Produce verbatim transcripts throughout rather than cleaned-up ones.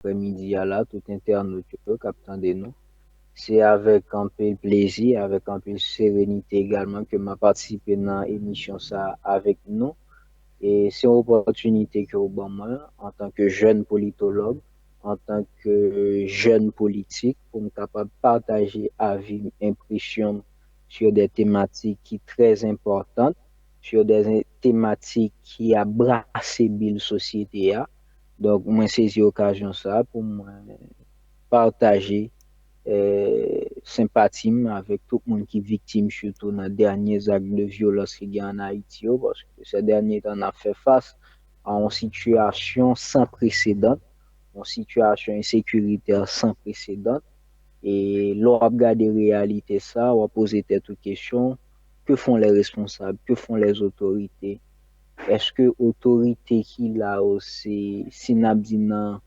aprèmidi a la, tout entènot yo k ap tande nou. Se avèk anpil plezi, avèk anpil serenite egalman ke m ap patisipe nan emisyon sa a avèk nou. E se yon opòtinite ke w ban mwen antanke jèn politològ, antanke jèn politik, pou m kapab pataje avi m, enpresyon m sur des thématiques ki trè enpòtan, sur des tematik ki ap brase bil sosyete a. Donk, mwen sezi okazyon sa a pou mwen pataje eh, senpati m avèk tout moun ki viktim, sitou nan dènye zak de vyolans ki gen ann Ayiti yo, paske sè dènye tan n ap fè fas a yon sitiyasyon san presedan, yon sitiyasyon ensekiritè san presedan. E lè w ap gade reyalite sa, w ap poze tèt ou kesyon, que font les responsables, que font les autorités? Èske otorite ki la yo se, si n ap di nan,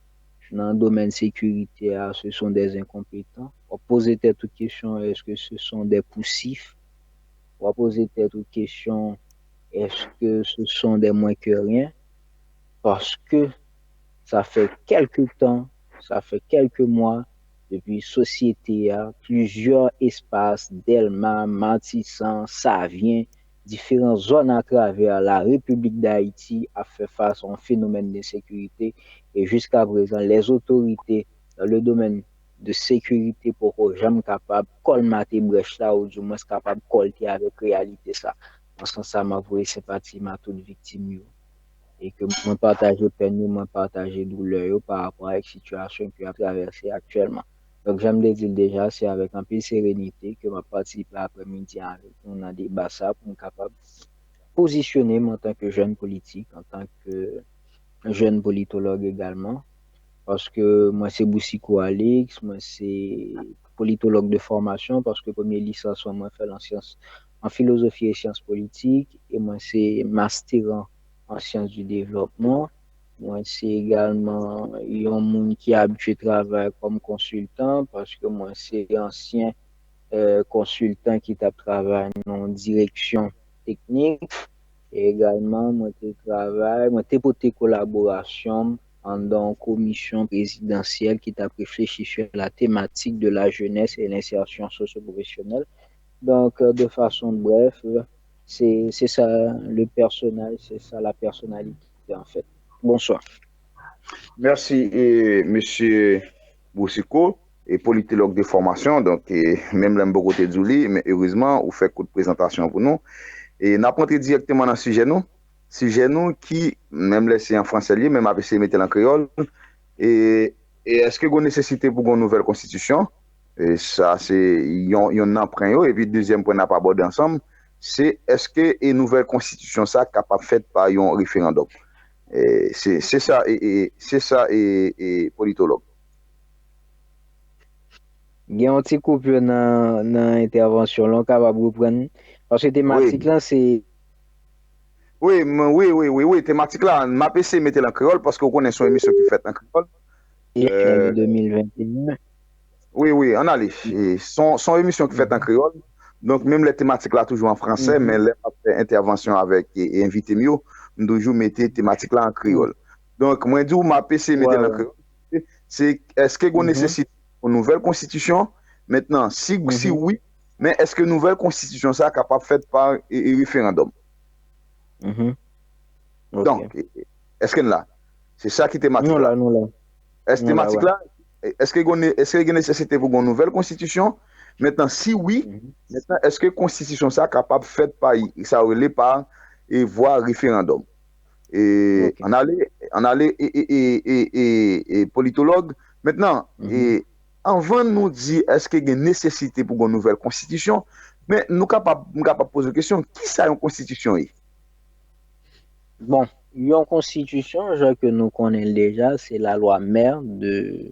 nan domèn sekirite a, ce sont des incompétents? W ap poze tèt ou kesyon, èske ce sont des poussifs? W ap poze tèt ou kesyon, èske ce sont des moins que rien? Paske sa fè kèlke tan, sa fè kèlke mwa, depi sosyete a, plizyè espas, Dèlma, Matisan, Savyen, diferan zòn atravè la Repiblik Dayiti ap fè fas a yon fenomèn densekirite e jiska prezan, lèzotorite dan le domèn de sekirite poko janm kapab kòlmate brèch la, oudimwens kapab kòlte avèk reyalite sa. Nan sans sa, m ap voye senpati m a tout viktim yo. E ke mwen pataje pèn yo, mwen pataje doulè yo pa rapò avèk sitiyasyon ke y ap travèse aktyèlman. Donk, jan m te di l deja, se avèk anpil serenite ke m ap patisipe aprèmidi a avèk nou nan deba sa pou m kapab pozisyone m antanke jèn politik, antanke jèn politològ egalman. Paske mwen se Boucicault Alix, mwen se politològ de fòmasyon, paske premye lisans mwen, mwen fè l an syans, an filozofi e syans politik, e mwen se masteran an syans di devlòpman. Mwen se egalman yon moun ki abitye travay kòm konsiltan, paske mwen se ansyen eh, konsiltan ki t ap travay nan yon direksyon teknik. E egalman, mwen te travay, mwen te pote kolaborasyon m anndan yon komisyon prezidansyèl ki t ap reflechi sur la thématique de la jeunesse et l'insertion socio-professionnelle. Donk, euh, de fason brèf, se, se sa le pèsonaj, se sa la pèsonalite, an fèt. Bonswa. Mèsi, e, mesye Boucicault, e, politològ de fòmasyon, donk, e, menm lè m poko te di w li, men erezman, ou fè kout prezantasyon pou nou. E n ap rantre dirèkteman nan sijè nou. Sijè nou ki, menm lè se an fransè l ye, men m ap eseye mete l an kreyòl. E, e èske gen nesesite pou gen yon nouvèl konstitisyon? E sa se yon, yonn nan pwen yo. Epi dezyèm pwen n ap abòde ansanm, se èske e nouvèl konstitisyon sa kapab fèt pa yon referandòm? E, se, se sa, e, e, se sa, e, e, politològ. Gen yon ti koupi nan, nan entèvansyon lan, w kapab reprann. Paske tematik lan se. Wi, wi, wi, wi, wi, tematik la, m ap eseye mete l an kreyòl, paske w konnen se yon emisyon ki fèt an kreyòl. Emisyon de de mil venteyen. Wi, wi, ann ale. Se yon, se yon emisyon ki fèt an kreyòl. Donk, menm lè tematik la toujou an fransè, men lè m ap fè entèvansyon avèk e, e envite m yo, m toujou mete tematik la an kreyòl. Donk, mwen di w, m ap eseye mete l an kreyòl. Se, èske gen nesesite pou nouvèl konstitisyon? Mentnan, si, si wi, men èske nouvèl konstitisyon sa kapab fèt pa e, e referandòm? Donk, e, e, èske n la? Se sa ki tematik la. Èske tematik la, e, èske gen, èske gen nesesite pou gen nouvèl konstitisyon? Mentnan, si wi, mentnan, èske konstitisyon sa kapab fèt pa, sa yo rele pa, e, vwa referandòm? E, ann ale, ann ale, e, e, e, e, e, e, politològ. Mentnan, e, anvan nou di èske gen nesesite pou gen nouvèl konstitisyon, men nou kapab, m kapab poze w kesyon, kisa yon konstitisyon ye? Bon, yon konstitisyon, jan ke nou konnen l deja, se la loi mère de,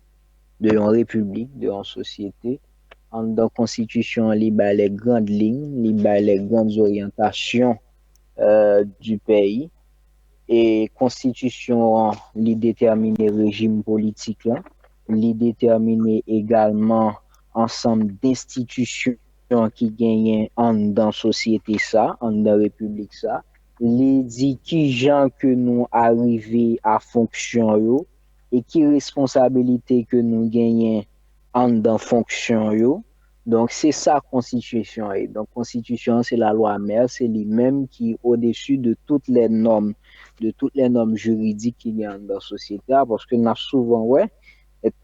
de yon repiblik, de yon sosyete. Anndan konstitisyon an, li bay les grandes lignes, li bay les grandes orientations euh, du pays. E konstitisyon an, li detèmine rejim politik lan, li detèmine egalman ansanm denstitisyon ki genyen anndan sosyete sa, anndan repiblik sa. Li di kijan ke nou arive a fonksyon yo, e ki responsabilite ke nou genyen anndan fonksyon yo. Donk, se sa konstitisyon an ye. Donk, konstitisyon an se lalwa mè, se li menm ki odesi de toutes les normes, de toutes les normes juridiques ki gen anndan sosyete a, paske n ap souvan wè,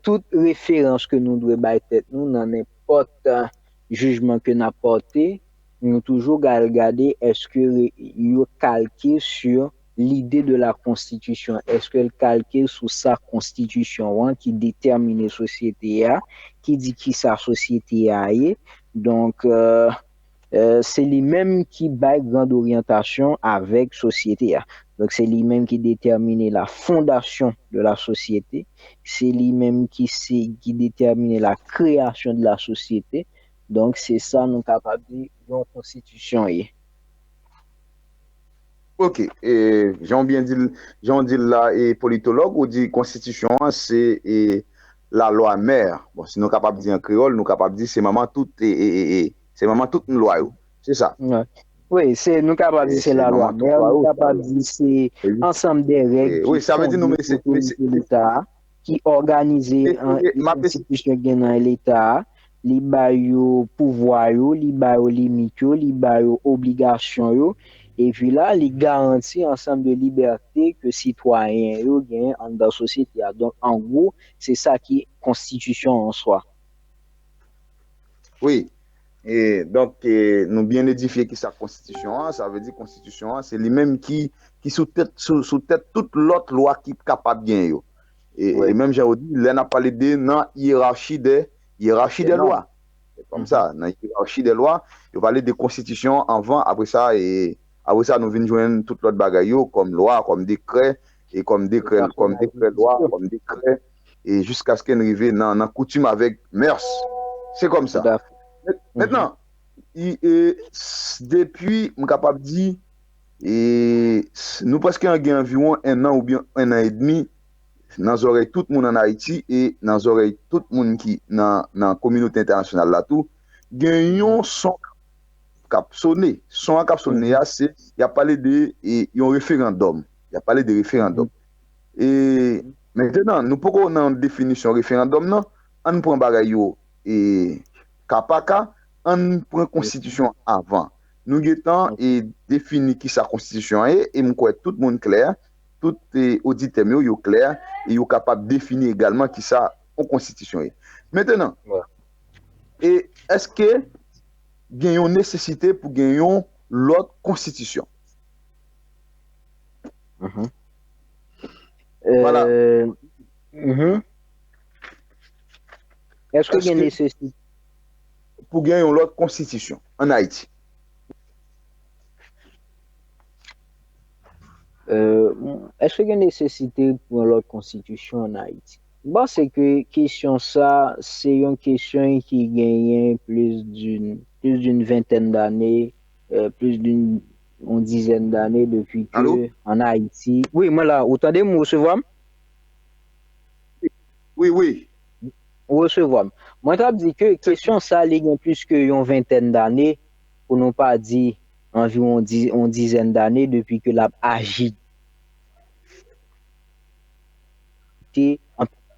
tout referans ke nou dwe bay tèt nou nan nenpòt, euh, jijman ke n ap pòte, nou toujou al gade èske re- yo kalke sur l'idée de la constitution, èske l kalke sou sa konstitisyon an ki detèmine sosyete a, ki di kisa sosyete a ye. Donk, euh, euh, se li menm ki bay grand orientation avèk sosyete a. Donk, se li menm ki detèmine la fondation de la société, se li menm ki se ki detèmine la création de la société. Donk, se sa nou kapab di yon konstitisyon ye. Ok, e, jan w byen di l, jan w di l la, e, politològ, ou di konstitisyon an se, e, lalwa mè. Bon, si nou kapab di an kreyòl, nou kapab di se manman tout, e, e, e, e, se manman tout lwa yo. Se sa. Wi, se nou kapab di se lalwa mè, nou kapab di se ansanm de règ ki fondye otorite Leta a, ki òganize enstitisyon gen nan Leta a, li ba yo pouvwa yo, li ba yo limit yo, li ba yo obligasyon yo, epi la, li garanti ansanm de libète ke sitwayen yo genyen anndan sosyete a. Donk, an gwo, se sa ki konstitisyon an swa. Wi. E, donk, e, nou byen edifye ki sa konstitisyon an, sa vle di konstitisyon an, se li menm ki, ki sou tèt, sou, sou tèt tout lòt lwa ki kapab gen yo. E, e menm jan yo di, lè n ap pale de nan yerachi de, yerachi de lwa. Se kòm sa, nan yerachi de lwa, yo pale de konstitisyon an anvan, apre sa, e, apre sa, nou vin jwenn tout lòt bagay yo, kòm lwa, kòm dekrè, e kòm dekrè, kòm dekrè lwa, kòm dekrè, e jiskaske n rive nan, nan koutim avèk mœurs. Se kòm sa. Mentnan, depi, m kapab di, e, nou prèske gen anviwon en an oubyen en an edmi nan zòrèy tout moun ann Ayiti e nan zòrèy tout moun ki nan, nan kominote entènasyonal la tou, gen yon son k ap sone. Son an k ap sone a, se, y ap pale de, e, yon referandòm. Y ap pale de referandòm. E, mentnan, nou poko nan definisyon referandòm nan, ann pran bagay yo, e, ka pa ka, ann pran konstitisyon avan. Nou gentan, e, defini ki sa konstitisyon an ye, e m kwè tout moun klè, tout, e, oditè m yo, yo klè, e yo kapab defini egalman ki sa yon konstitisyon ye. Mentnan, e èske gen yon nesesite pou gen yon lòt konstitisyon? Vwala. Èske gen nesesite pou gen yon lòt konstitisyon ann Ayiti? Èske gen nesesite pou yon lòt konstitisyon ann Ayiti? M panse ke kesyon sa, se yon kesyon ki genyen plis d'une, plis d'une vingtaine d'années, euh, plis d'une, yon dizèn dane depi ke ann Ayiti. Wi, mwen la, ou tande m, ou resevwa m? Wi, wi. Ou resevwa m. Mwen t ap di ke kesyon sa, li gen plis ke yon ventèn dane, pou nou pa di anviwon di, yon dizèn dane, depi ke l ap ajite te,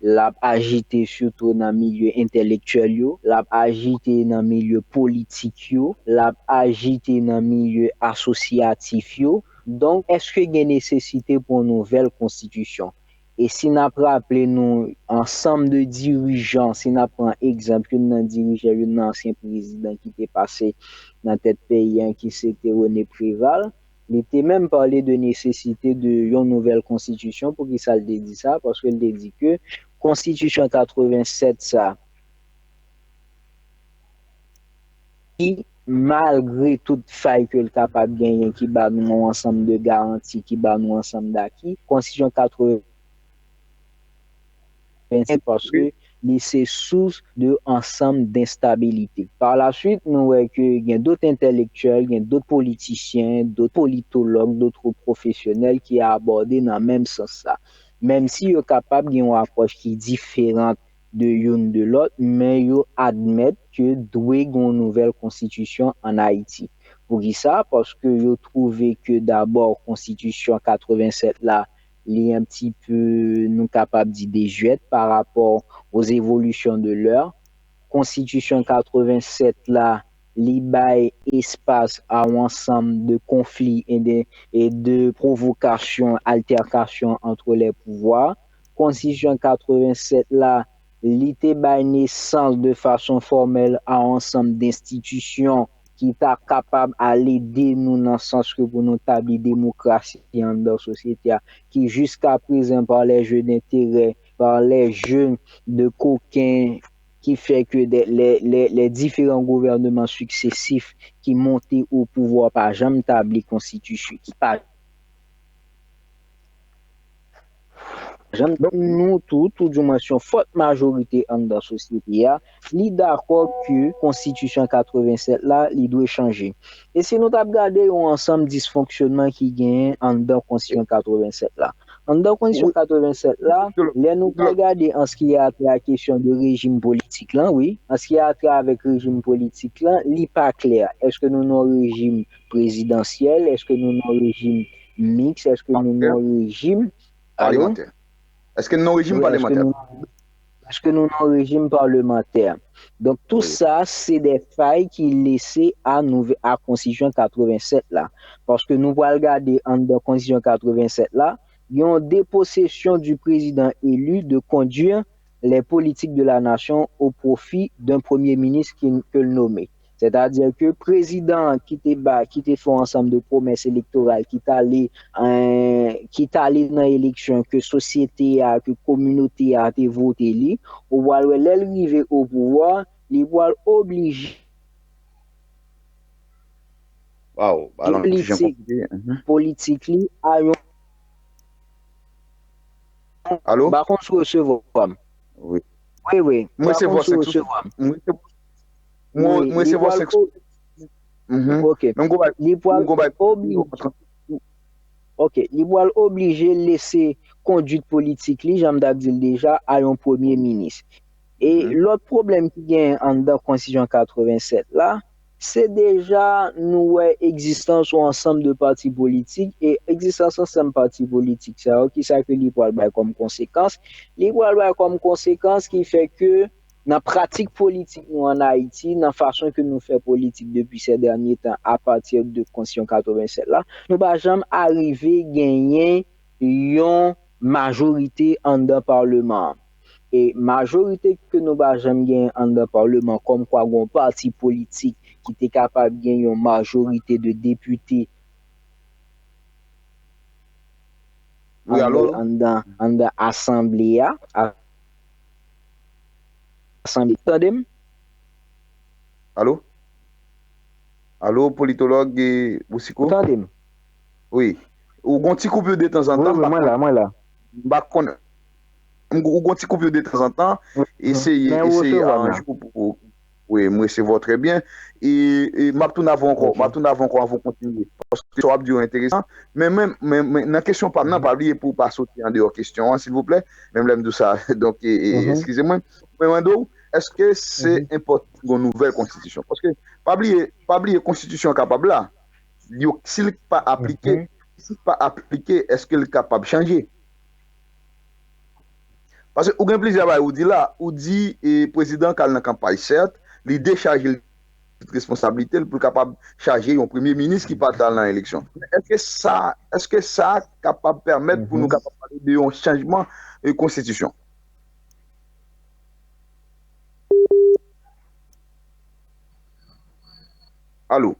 l ap ajite sitou nan milye entèlektyèl yo, l ap ajite nan milye politik yo, l ap ajite nan milye asosyatif yo. Donk, èske gen nesesite pou yon nouvèl konstitisyon? E si n ap raple nou, ansanm de dirijan, si n ap pran egzanp youn nan dirijan, youn nan ansyen prezidan ki te pase nan tèt peyi a, ki se te René Préval, li te menm pale de nesesite de yon nouvèl konstitisyon. Poukisa l te di sa? Paske l te di ke konstitisyon katrevennsèt sa, ki, malgre tout fay ke l kapab genyen, ki ba nou yon ansanm de garanti, ki ba nou ansanm daki, konstitisyon katrevennsèt paske li se sous de ansanm denstabilite. Par la suite, nou wè ke gen dòt entèlektyèl, gen dòt politisyen, dòt politològ, dòt pwofesyonèl ki abòde nan menm sans sa. Menm si yo kapab gen yon apwòch ki diferan de youn de lòt, men yo admèt ke dwe gen yon nouvèl konstitisyon ann Ayiti. Poukisa? Paske yo twouve ke dabò konstitisyon katrevennsèt la li un petit peu, nou kapab di, désuète par rapport aux évolutions de l'heure. Konstitisyon katrevensèt la, li bay espas a yon ansanm de konfli e de, e de pwovokasyon, altèkasyon entre les pouvoirs. Konstitisyon katrevensèt la, li te bay nesans de fason fòmèl a yon ansanm denstitisyon ki ta kapab al ede nou nan sans ke pou nou tabli demokrasi anndan sosyete a, ki jiska prezan, par les jeux d'intérêt, par les jeux de coquins, ki fè ke de, les, les, les différents gouvernements successifs ki monte au pouvoir pa janm tabli konstitisyon, ki pa janm, donk, nou tou, tou di mwens yon fòt majorite anndan sosyete a, li dakò ke konstitisyon katrevensèt la, li dwe chanje. E si nou t ap gade yon ansanm disfonksyonman ki genyen anndan konstitisyon katrevensèt la. Anndan konstitisyon katrevensèt la, lè nou pral gade an ce qui a trait à question de rejim politik lan, wi, an ce qui a trait avec rejim politik lan, li pa klè. Èske nou nan yon rejim prezidansyèl? Èske nou nan yon rejim miks? Èske nou nan yon rejim, alo? Èske nou nan yon rejim palemantè? Èske nou nan yon rejim palemantè? Donk, tou sa, se de fay ki lese a nouve, a konstitisyon katrevensèt la. Paske nou pral gade anndan konstitisyon katrevensèt la, gen yon dépossession du président élu de conduire les politiques de la nation au profit d'un premier ministre qui, que le nommé. Sètadi ke prezidan an ki te ba, ki te fè yon ansanm de pwomès elektoral, ki t ale, eh, ki t ale nan eleksyon, ke sosyete a, ke kominote a te vote li, ou pral wè lè l rive o pouvwa, li pral oblije Waw, balan jan politik, konplike. Mhm. Politik li a yon Alo? M pa konn si w resevwa m. Wi. Wi, wi. M Mwen pa se konn vwa si w senk sou resevwa m. Mwen se mwen mwen Wi, se li vwa pral senk sou Mhm. Ok. Men m gon bagay Li pral m gon bagay obli- Ok, li pral oblije lese kondwit politik li, jan m t ap di l deja, a yon premye minis. E Mhm. Lòt pwoblèm ki genyen anndan konstitisyon katrevensèt la, se deja nou wè egzistans yon ansanm de pati politik, e egzistans ansanm pati politik sa yo, kisa ke li pral bay kòm konsekans? Li pral bay kòm konsekans ki fè ke nan pratik politik nou ann Ayiti, nan fason ke nou fè politik depi ces derniers temps à partir de konstitisyon katrevensèt la, nou pa janm arive genyen yon majorite anndan paleman an. E majorite ke nou pa janm genyen anndan paleman, kòmkwa gen yon pati politik ki te kapab gen yon majorite de depite Wi, alo? Anndan, anndan asanble a. Asanble, tande m? Alo? Alo, politològ e Boucicault? Ou tande m? Wi. Ou gon ti koupi de tanzantan, Wi, wi, mwen la, mwen la. M pa konn. M- Ou gon ti koupi de tanzantan, Wi. eseye, Men ou eseye resevwa m la. aranje w pou, pou, wi, m resevwa w trè byen. E, e m ap tounen avè w ankò, Ok. M ap tounen avè w ankò anvan w kontinye. Paske sa w ap di yo enteresan. Men, men, men, men nan kesyon pa m nan, Mhm. pa bliye pou w pa soti andeyò kesyon an, silvouplè. Menm lè m di w sa, donk, e, e, Mhm. eskize mwen. Mwen mande w, èske se Mhm. enpòtan pou yon nouvèl konstitisyon? Paske, pa bliye, pa bliye konstitisyon an kapab la, yo, si l pa aplike, Mhm. si l pa aplike, èske l kapab chanje? Paske ou gen plizyè bagay ou di la, ou di e, prezidan k al nan kanpay, sèt, li dechaje l tout responsablite l pou l kapab chaje yon premye minis ki pa t al nan eleksyon. Èske sa, èske sa kapab pèmèt pou nou Mhm. kapab pale de yon chanjman e, konstitisyon? Alo?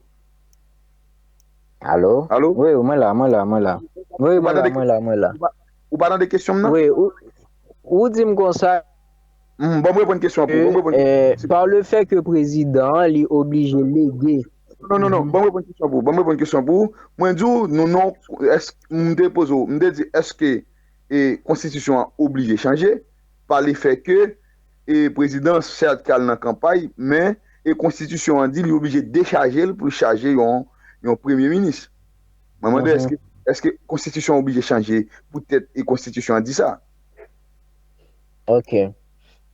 Alo? Alo? Wi, wi, mwen la, mwen la, mwen la. Wi, Ou pa mwen la, tande mwen la, mwen la. Ou pa, ou pa tande kesyon m nan? Wi, ou, ou di m konsa. Mm, ban m reponn kesyon pou ou. Ban m reponn Eh, par le fait que prezidan an, li oblije lege. Non, non, non. Ban m reponn kesyon pou ou. Ban m reponn kesyon pou ou. Mwen di w, nou non, èske, m te poze w, m te di, èske e, konstitisyon an oblije chanje pa le fè ke e, prezidan an sèt k al nan kanpay, men e, konstitisyon an di li oblije dechaje l pou l chaje yon, yon premye minis. Mwen mande, Mhm. Èske, èske konstitisyon an oblije chanje poutèt e, konstitisyon an di sa? Ok.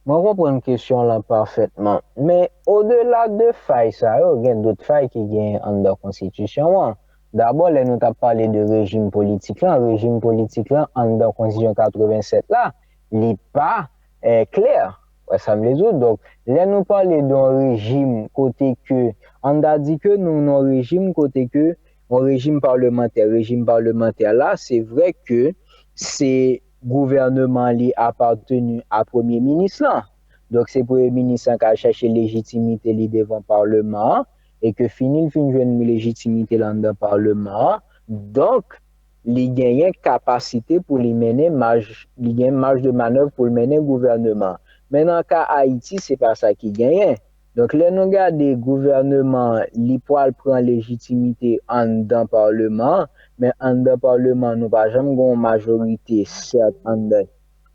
Mwen konprann kesyon lan pafètman. Men odela de fay sa yo, gen dòt fay ki genyen anndan konstitisyon an. Dabò, lè nou t ap pale de rejim politik lan, rejim politik lan anndan Konstitisyon katrevennsèt la, li pa eh, klè. Wè sa m vle di w? Donk, lè nou pale de yon rejim kote ke, ann ta di ke nou nan yon rejim kote ke, yon rejim palmantè, rejim palmantè la, se vre ke se gouvènman li apateni a premye minis lan. Donk, se premye minis lan k al chèche lejitimite li devan palman an, e ke fini l fin jwenn lejitimite l anndan palman an. Donk, li genyen kapasite pou li mennen maj, li gen maj de manèv pou l mennen gouvènman. Men nan ka Ayiti, se pa sa ki genyen. Donk, lè nou gade gouvènman, li pral pran lejitimite anndan palman, men anndan palman, nou pa janm gen yon majorite, sèt, anndan,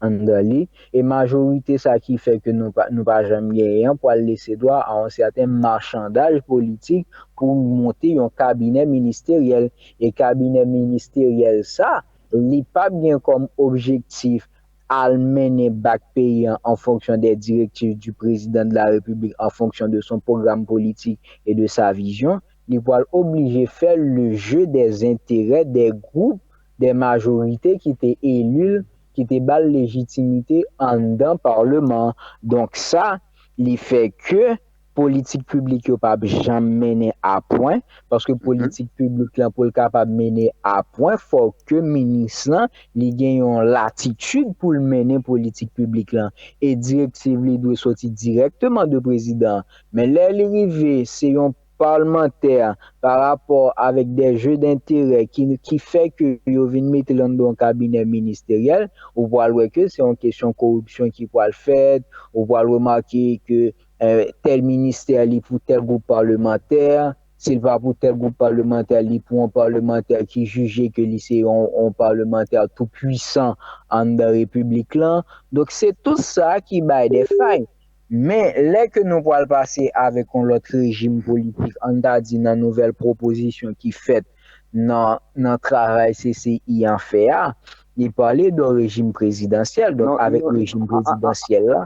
anndan li. E majorite sa ki fè ke nou pa, nou pa janm genyen an pral lese dwa a yon sèten machandaj politik pou monte yon kabinè ministeryèl. E kabinè ministeryèl sa, li p ap gen kòm objektif al mennen bak peyi an an fonksyon des directives du président de la République, en fonction de son programme politique et de sa vision, li pral oblije fè le jeu des intérêts des groupes, des majorités ki te eli l, ki te ba l lejitimite anndan palman an. Donk sa, li fè ke politik piblik yo p ap janm mennen a pwen, paske politik piblik lan pou l kapab mennen a pwen, fòk ke minis lan, li gen yon latitid pou l mennen politik piblik lan. E direktiv li dwe soti dirèkteman de prezidan an. Men lè li rive, se yon palmantè pa rapò avèk de jeu d'intérêt ki, ki fè ke yo vin mete l anndan yon kabinè ministeryèl, ou pral wè ke se yon kesyon koripsyon ki pral fèt, ou pral remake ke eh, tèl ministè li pou tèl gwoup palmantè, si l pa pou tèl gwoup palmantè, li pou yon palmantè ki jije ke li se yon, yon palmantè tou pwisan anndan repiblik lan. Donk, se tout sa ki bay de fay. Men, lè ke nou pral pase avèk yon lòt rejim politik, ann ta di nan nouvèl pwopozisyon ki fèt nan, nan travay C C I an fè a, li pale de rejim prezidansyèl. Donk, avèk rejim prezidansyèl la,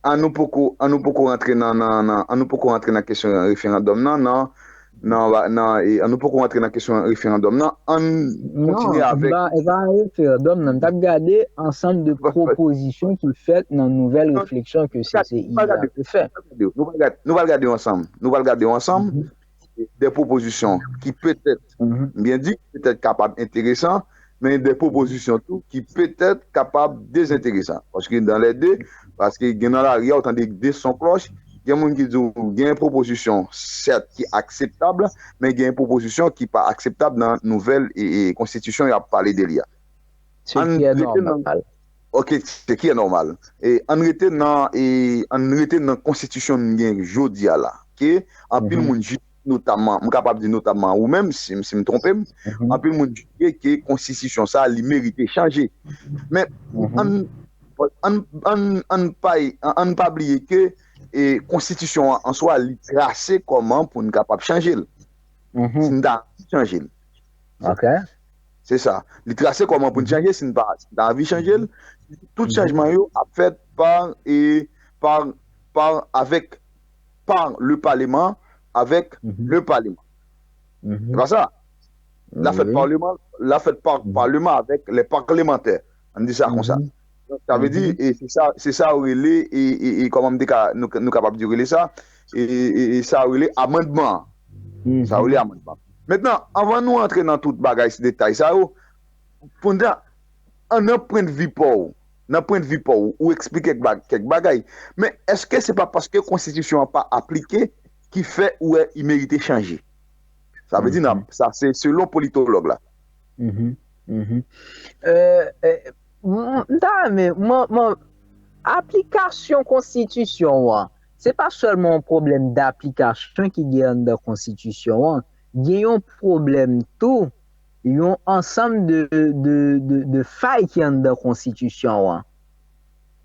an nou poko an nou poko rantre nan nan nan an nou poko rantre nan kesyon referandòm nan nan nan nan e an nou poko rantre nan kesyon referandòm nan an kontinye avèk e pa referandòm nan m t ap gade ansanm de pwopozisyon ki fèt nan nouvèl refleksyon ke C C I a te fè. Nou pral gade yo ansanm nou pral gade yo ansanm de pwopozisyon ki petèt m byen di petèt kapab enteresan men de pwopozisyon tou ki petèt kapab dezenteresan. Paske dan lè de, paske gen nan lari a ou tande de son klòch, gen moun ki di w gen pwopozisyon sèt ki akseptab, men gen pwopozisyon ki pa akseptab nan nouvèl e, e, konstitisyon y ap pale de li a. Ce qui est normal. Ok, ce qui est normal. E ann rete nan e ann rete nan konstitisyon n gen jodi a la. Ke anpil moun jis notamman, m kapab di notamman ou menm, si, si m twonpe m, anpil moun jije ke konstitisyon sa a, li merite chanje. Men, ann, ann, ann, ann pa, ann pa bliye ke e, konstitisyon an an swa, li trase kòman pou n kapab chanje l. Si n ta chanje l. Se sa. Li trase kòman pou n chanje, si n pa, si n ta anvi chanje l. Tout chanjman yo ap fèt pa, e, pa, pa, avèk pa le Parlement, avec le Parlement. Se pa sa? La fèt Parlement, la fèt pa Parlement avec les parlementaires. Ann di sa konsa. Sa vle di, e se sa, se sa yo rele, e, e, e kòman m te ka, nou, nou kapab di rele sa, e, e, e sa yo rele amandman. Sa yo rele amandman. Mentnan, anvan nou antre nan tout bagay, detay sa yo, pou n ta, an nan pwennvi pa w, nan pwennvi pa w, ou eksplike kèk bagay. Men èske se pa paske konstitisyon an pa aplike ki fè ou wè i merite chanje? Sa vle di nan sa se selon politològ la. M ta renmen, aplikasyon konstitisyon an, se pa sèlman yon pwoblèm daplikasyon ki gen anndan konstitisyon an, gen yon pwoblèm tou yon ansanm de, de, de, de fay ki anndan konstitisyon an.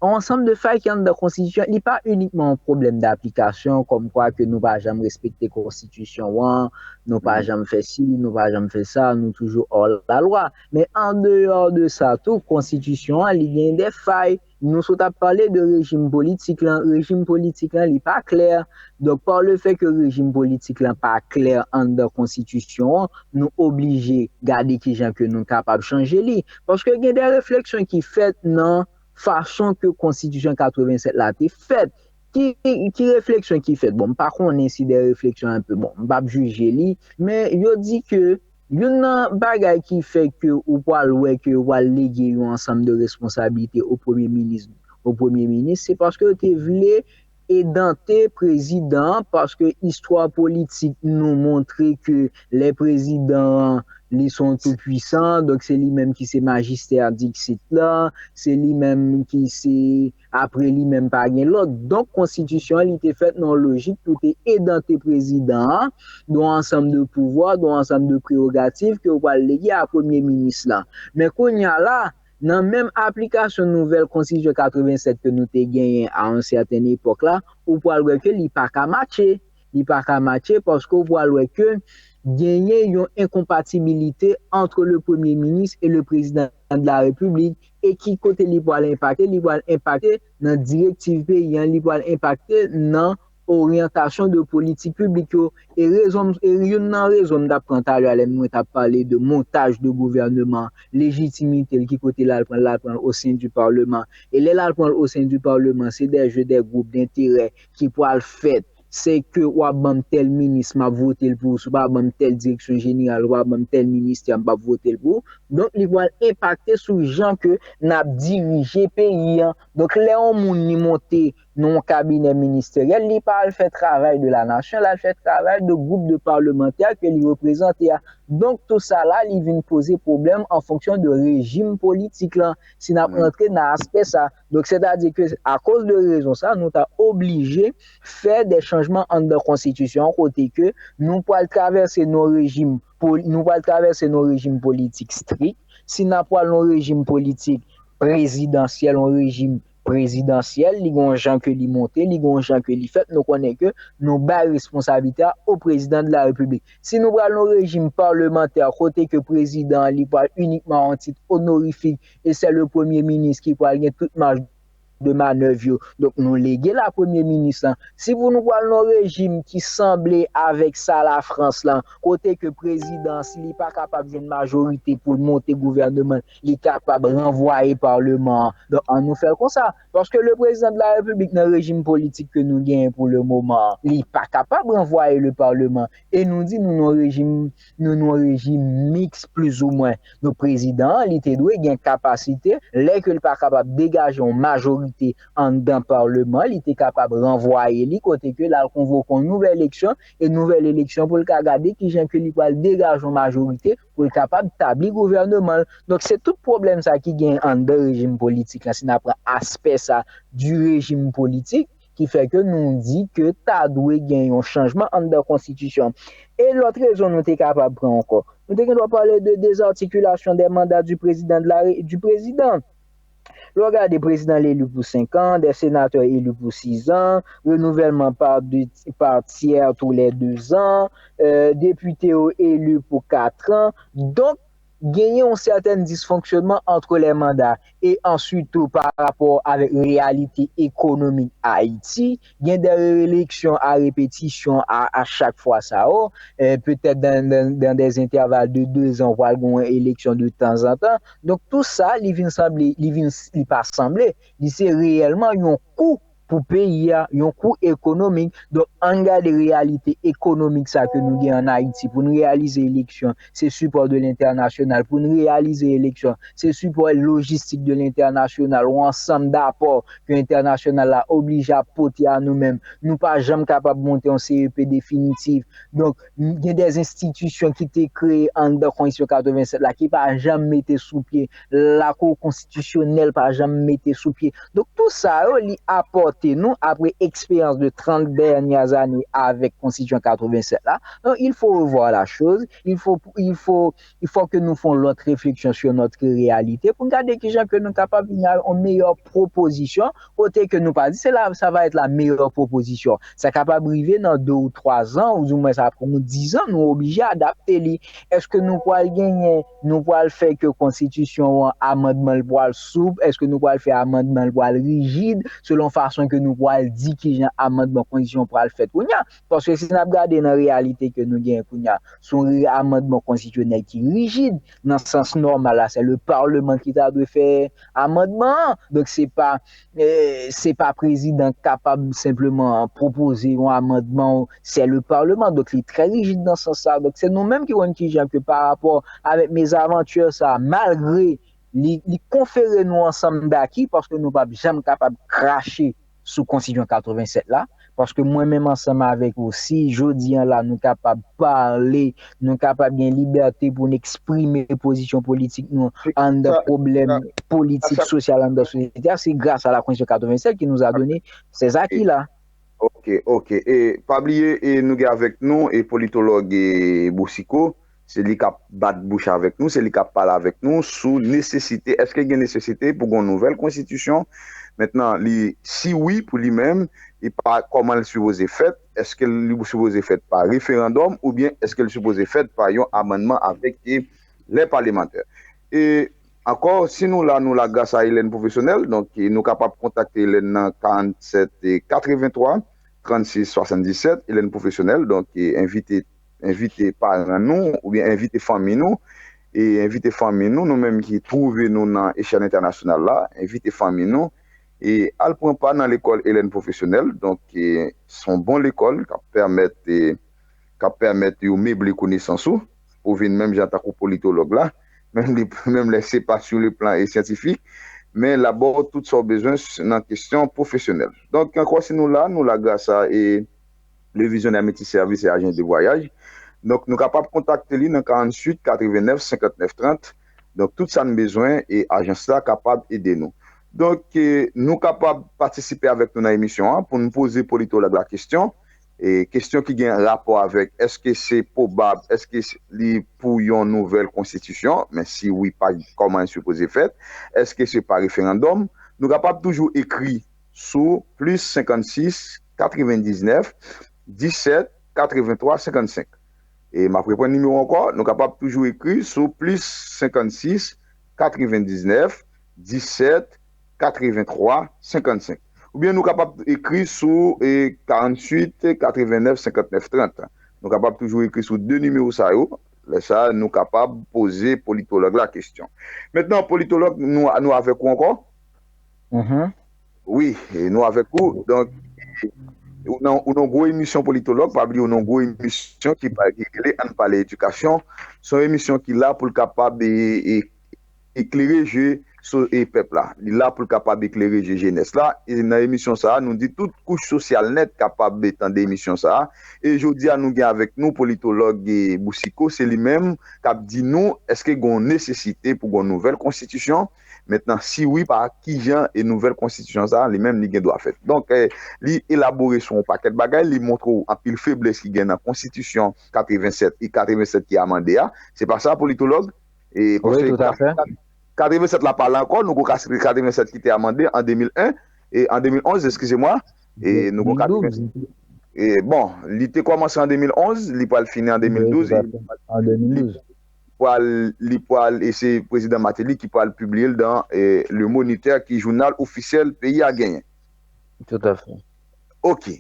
Yon ansanm de fay ki anndan konstitisyon, li pa inikman yon pwoblèm daplikasyon, kòmkwa ke nou pa janm respekte konstitisyon an, nou pa janm fè si, nou pa janm fè sa, nou toujou hors la loi. Men andeyò de sa tou, konstitisyon an, li gen de fay, Nou sot ap pale de rejim politik lan. Rejim politik lan, li pa klè. Donk, pa le fè ke rejim politik lan pa klè anndan konstitisyon an, nou oblije gade kijan ke nou kapab chanje li. Paske gen de refleksyon ki fèt nan fason ke konstitisyon katrevennsèt la te fèt. Ki, ki refleksyon ki fèt? Bon, m pa konnen si de refleksyon enpe, bon, m p ap jije li, men yo di ke youn nan bagay ki fè ke ou pral wè ke yo pral lege yon ansanm de responsabilite o premye minis, o premye minis, se paske yo te vle edante prezidan an, paske istwa politik nou montre ke lè prezidan an, li se yon tou pwisan, donk se li menm ki se majistè diksit la, se li menm ki se, apre li menm pa gen lòt. Donk, konstitisyon an, li te fèt nan yon lojik pou te edante prezidan an, de yon ansanm de pouvwa, de yon ansanm de prerogativ ke w pral lege a premye minis lan. Men kounye a la, nan menm aplikasyon nouvèl konstitisyon katrevennsèt ke nou te genyen a yon sèten epòk la, ou pral wè ke li pa ka matche. Li pa ka matche paske ou pral wè ke genyen yon enkonpatibilite entre le premye minis e le prezidan de la repiblik. E ki kote li pral enpakte? Li pral enpakte nan direktiv peyi an, li pral enpakte nan oryantasyon de politik piblik yo. E rezon, e youn nan rezon m t ap pran talè a lè mwen t ap pale de montaj de gouvèneman, lejitimite l, ki kote l al pran l, l al pran l au sein du parlement. E lè l al pran l au sein du parlement, se des jeux, des groupes d'intérêt ki pral fèt. Se ke w ap ban m tèl minis, m ap vote l pou ou. Si w pa ban m tèl direksyon jeneral, w pa ban m tèl ministè, m p ap vote l pou ou. Donk, li pral enpakte sou jan ke n ap dirije peyi an. Donk, lè yon moun li monte nan yon kabinè ministeryèl, li pa al fè travay de la nasyon, l al fè travay de gwoup de palmantè ke li reprezante a. Donk, tou sa la, li vin poze pwoblèm an fonksyon de rejim politik lan, si n ap rantre nan aspè sa. Donk, sètadi ke akoz de rezon sa, nou ta oblije fè de chanjman anndan konstitisyon an kote ke nou pral travèse nan rejim, nou pral travèse nan rejim politik strik. Si n ap pral nan rejim politik prezidansyèl, yon rejim prezidansyèl, li gon jan ke li monte, li gon jan ke li fèt, nou konnen ke nou bay responsabilite a o prezidan de la repiblik. Si nou pral nan rejim palmantè, kote ke prezidan an, li pral inikman yon tit onorifik, e se le premye minis ki pral gen tout maj de manèv yo. Donk, nou lege l a premye minis lan. Si pou nou pral nan rejim ki sanble avèk sa Lafrans lan, kote ke prezidan, si li pa kapab jwenn majorite pou l monte gouvèneman, li kapab ranvwaye palman an. Donk, ann nou fè l konsa. Paske le prezidan de la repiblik nan rejim politik ke nou genyen pou le moman, li pa kapab ranvwaye le palman. E nou di nou nan rejim, nou nan rejim miks plizoumwen. Donk, prezidan an, li te dwe gen kapasite, lè ke l pa kapab degaje yon majorite anndan palman, li te kapab ranvwaye li kote ke l al konvoke yon nouvèl eleksyon, e nouvèl eleksyon pou l ka gade kijan ke li pral degaje yon majorite pou l kapab tabli gouvèneman l. Donk, se tout pwoblèm sa ki gen anndan rejim politik lan, si n ap pran aspè sa du rejim politik, ki fè ke nou di ke ta dwe gen yon chanjman anndan konstitisyon. E lòt rezon nou te kapab pran ankò. Nou te gen dwa pale de dezartikilasyon dè manda du prezidan de la re-, du prezidan. Lè w gade prezidan l eli pou senk an, dè senatè eli pou sis an, renouvèlman pa de, pa tyè tou lè de zan, euh, depite yo eli pou kat an. Donk, genyen yon sètèn disfonksyonman entre les mandats. E answit tou, pa rapò avèk reyalite ekonomik Ayiti, gen de reeleksyon a repetisyon a, a chak fwa sa yo, euh, petèt dans, dans, dans des intervalles de deux ans, ou pral gen yon eleksyon de tanzantan. Donk, tou sa, li vin sanble, li vin, li pa sanble, li se reyèlman yon kou pou peyi a, yon kou ekonomik. Donk, ann gade reyalite ekonomik sa ke nou gen ann Ayiti. Pou n reyalize eleksyon, se sipò de lentènasyonal. Pou n reyalize eleksyon, se sipò lojistik de lentènasyonal, yon ansanm dapò ke entènasyonal la oblije ap pote a nou menm. Nou pa janm kapab monte yon C E P definitif. Donk, gen de enstitisyon ki te kreye anndan konstitisyon katrevennsèt la ki pa janm mete sou pye. Lakou konstitisyonèl pa janm mete sou pye. Donk, tout sa yo, li apòte nou, apre eksperyans de trente dernières années avèk Konstitisyon katrevensèt la, donc il faut revoir la chose, il faut, il faut, il faut que nous font l'autre réflexion sur notre réalité pou n gade kijan ke nou kapab vin a yon meyè pwopozisyon, kote ke nou pa di se la, ça va être la meilleure proposition. Sa kapab rive nan de ou twa zan, ou di mwen sa pran dizan, nou oblije adapte li. Èske nou pral genyen, nou pral fè ke konstitisyon an, amandman l pral soup? Èske nou pral fè amandman l pral rijid, selon fason ke nou pral di kijan amandman konstitisyon pral fèt kounye a? Paske si n ap gade nan reyalite ke nou genyen kounye a, se yon re-, amandman konstitisyonèl ki rijid. Nan sans nòmal la, se le parleman ki ta dwe fè amandman an. Donk, se pa, eh, se pa prezidan k kapab senpleman pwopoze yon amandman, se le parleman. Donk, li trè rijid nan sans sa. Donk, se nou menm ki konn kijan ke pa rapò avèk mezavantye sa, malgre li, li konfere nou ansanm daki, paske nou p ap janm kapab krache sou Konstitisyon katrevensèt la, paske mwen menm ansanm avèk ou, si jodi an la nou kapab pale, nou kapab gen libète pou n eksprime pozisyon politik nou anndan pwoblèm politik, sosyal anndan sosyete a, se gras a la Konstitisyon katrevensèt ki nou a done ces acquis la. Ok, ok. E pa bliye, e nou gen avèk nou e politològ e Boucicaut, se li k ap bat bouch avèk nou, se li k ap pale avèk nou sou nesesite, èske gen nesesite pou gen yon nouvèl konstitisyon? Mentnan, li, si wi pou li menm, e pa kòman l sipoze fèt, èske li sipoze fèt pa referandòm oubyen èske l sipoze fèt pa yon amannman avèk e lè palemantè? E ankò, si nou la, nou la gras a Hélène Professionnel, donk e nou kapab kontakte Hélène nan karannsèt e katrevenntwa trannsis swasanndisèt, Hélène Professionnel, donk e envite envite paran nou oubyen envite fanmi nou, e envite fanmi nou, nou menm ki twouve nou nan echèl entènasyonal la, envite fanmi nou, e al pran pa nan lekòl Hélène Professionnel. Donk, e, se yon bon lekòl k ap pèmèt, e, k ap pèmèt yo meble konesans ou, pou vin menm jan tankou politològ la, menm li, menm lè se pa sou le plan e syantifik, men l ap ba w tout sa w bezwen s-, nan kesyon pwofesyonèl. Donk, ankò, si nou la, nou la gras a, e, Le Visionnaire Métis Service et Agence de Voyage. Donk, nou kapab kontakte li nan karantuit katrevennèf senkannnèf trant. Donk, tout sa n bezwen e ajans la kapab ede nou. Donk, e, nou kapab patisipe avèk nou nan emisyon an pou n poze politològ la kesyon. E kesyon ki gen rapò avèk èske se pwobab, èske s-, li pou yon nouvèl konstitisyon, men si wi, pa, kòman l sipoze fèt, èske se pa referandòm, nou kapab toujou ekri sou plis senkannsis, katrevendiznèf, disèt, katrevenntwa, senkannsenk. E m ap reprann nimewo ankò, nou kapab toujou ekri sou plis senkannsis, katrevendiznèf, disèt, katrevenntwa, senkannsenk. Oubyen nou kapab ekri sou, e, karantuit, katrevennèf, senkannnèf, trant. Nou kapab toujou ekri sou de nimewo sa yo. Lè sa a, nou kapab poze politològ la kesyon. Mentnan, politològ, nou, nou avèk ou ankò? Wi, e nou avèk ou. Donk, ou nan, ou nan gwo emisyon politològ, pa bliye ou nan gwo emisyon ki pa, ki rele Ann Pale Edikasyon. Se yon emisyon ki la pou l kapab e, e, eklere je so, e pèp la. Li la pou l kapab eklere je jenès la. E nan emisyon sa a, nou di tout kouch sosyal nèt kapab tande emisyon sa a. E jodi a, nou gen avèk nou politològ e Boucicaut, se li menm k ap di nou èske gen yon nesesite pou gen yon nouvèl konstitisyon. Mentnan, si wi, pa ki jan e nouvèl konstitisyon sa a, li menm, li gen dwa fèt. Donk, e, li elabore sou yon pakèt bagay, li montre w anpil feblès ki gen nan konstitisyon katrevensèt e katrevensèt ki amande a. Se pa sa, politològ? E, paske katrevensèt la pa la ankò, nou gon katrevensèt ki te amande an de mil en, e an de mil onz, eskize mwa, e nou gon katrevensèt. E, bon, li te kòmanse an de mil onz, li pral fini an de mil douz, e li pral, li pral, e se prezidan Martelly ki pral pibliye l dan, e, Le Moniteur, ki jounal ofisyèl peyi a genyen. Toutafè. Ok.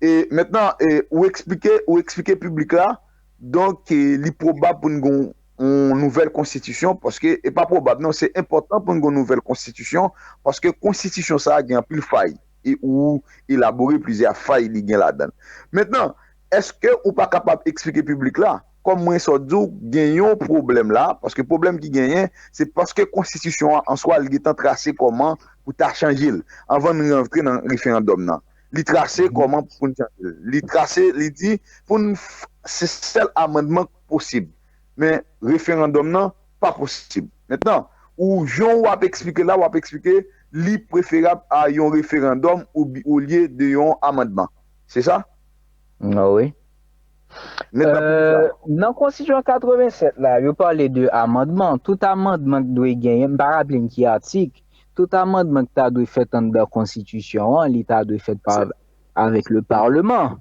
E mentnan, e, ou eksplike, ou eksplike piblik la, donk, e, li pwobab pou n gen yon nouvèl konstitisyon, paske, e pa pwobab, non, se enpòtan pou n gen yon nouvèl konstitisyon, paske konstitisyon sa a gen anpil fay, e ou elabore plizyè fay li gen ladan l. Mentnan, èske ou pa kapab eksplike piblik la, kòm mwen sot di w, gen yon pwoblèm la, paske pwoblèm ki genyen, se paske konstitisyon an an swa, li gentan trase kòman pou ta chanje l, anvan n rantre nan referandòm nan. Li trase kòman pou n chanje l. Li trase, li di, pou n f-, se sèl amandman k posib. Men referandòm nan pa posib. Mentnan, ou jan w ap eksplike la, w ap eksplike li preferab a yon referandòm ou bi- olye de yon amandman. Se sa? Ah wi. Nèt la pou sa. Euh, nan konstitisyon katrevensèt la, yo pale de amandman. Tout amandman ki dwe genyen, m pa raple m ki atik, tout amandman ki ta dwe fèt anndan konstitisyon an, li ta dwe fèt pa avèk le Parlement.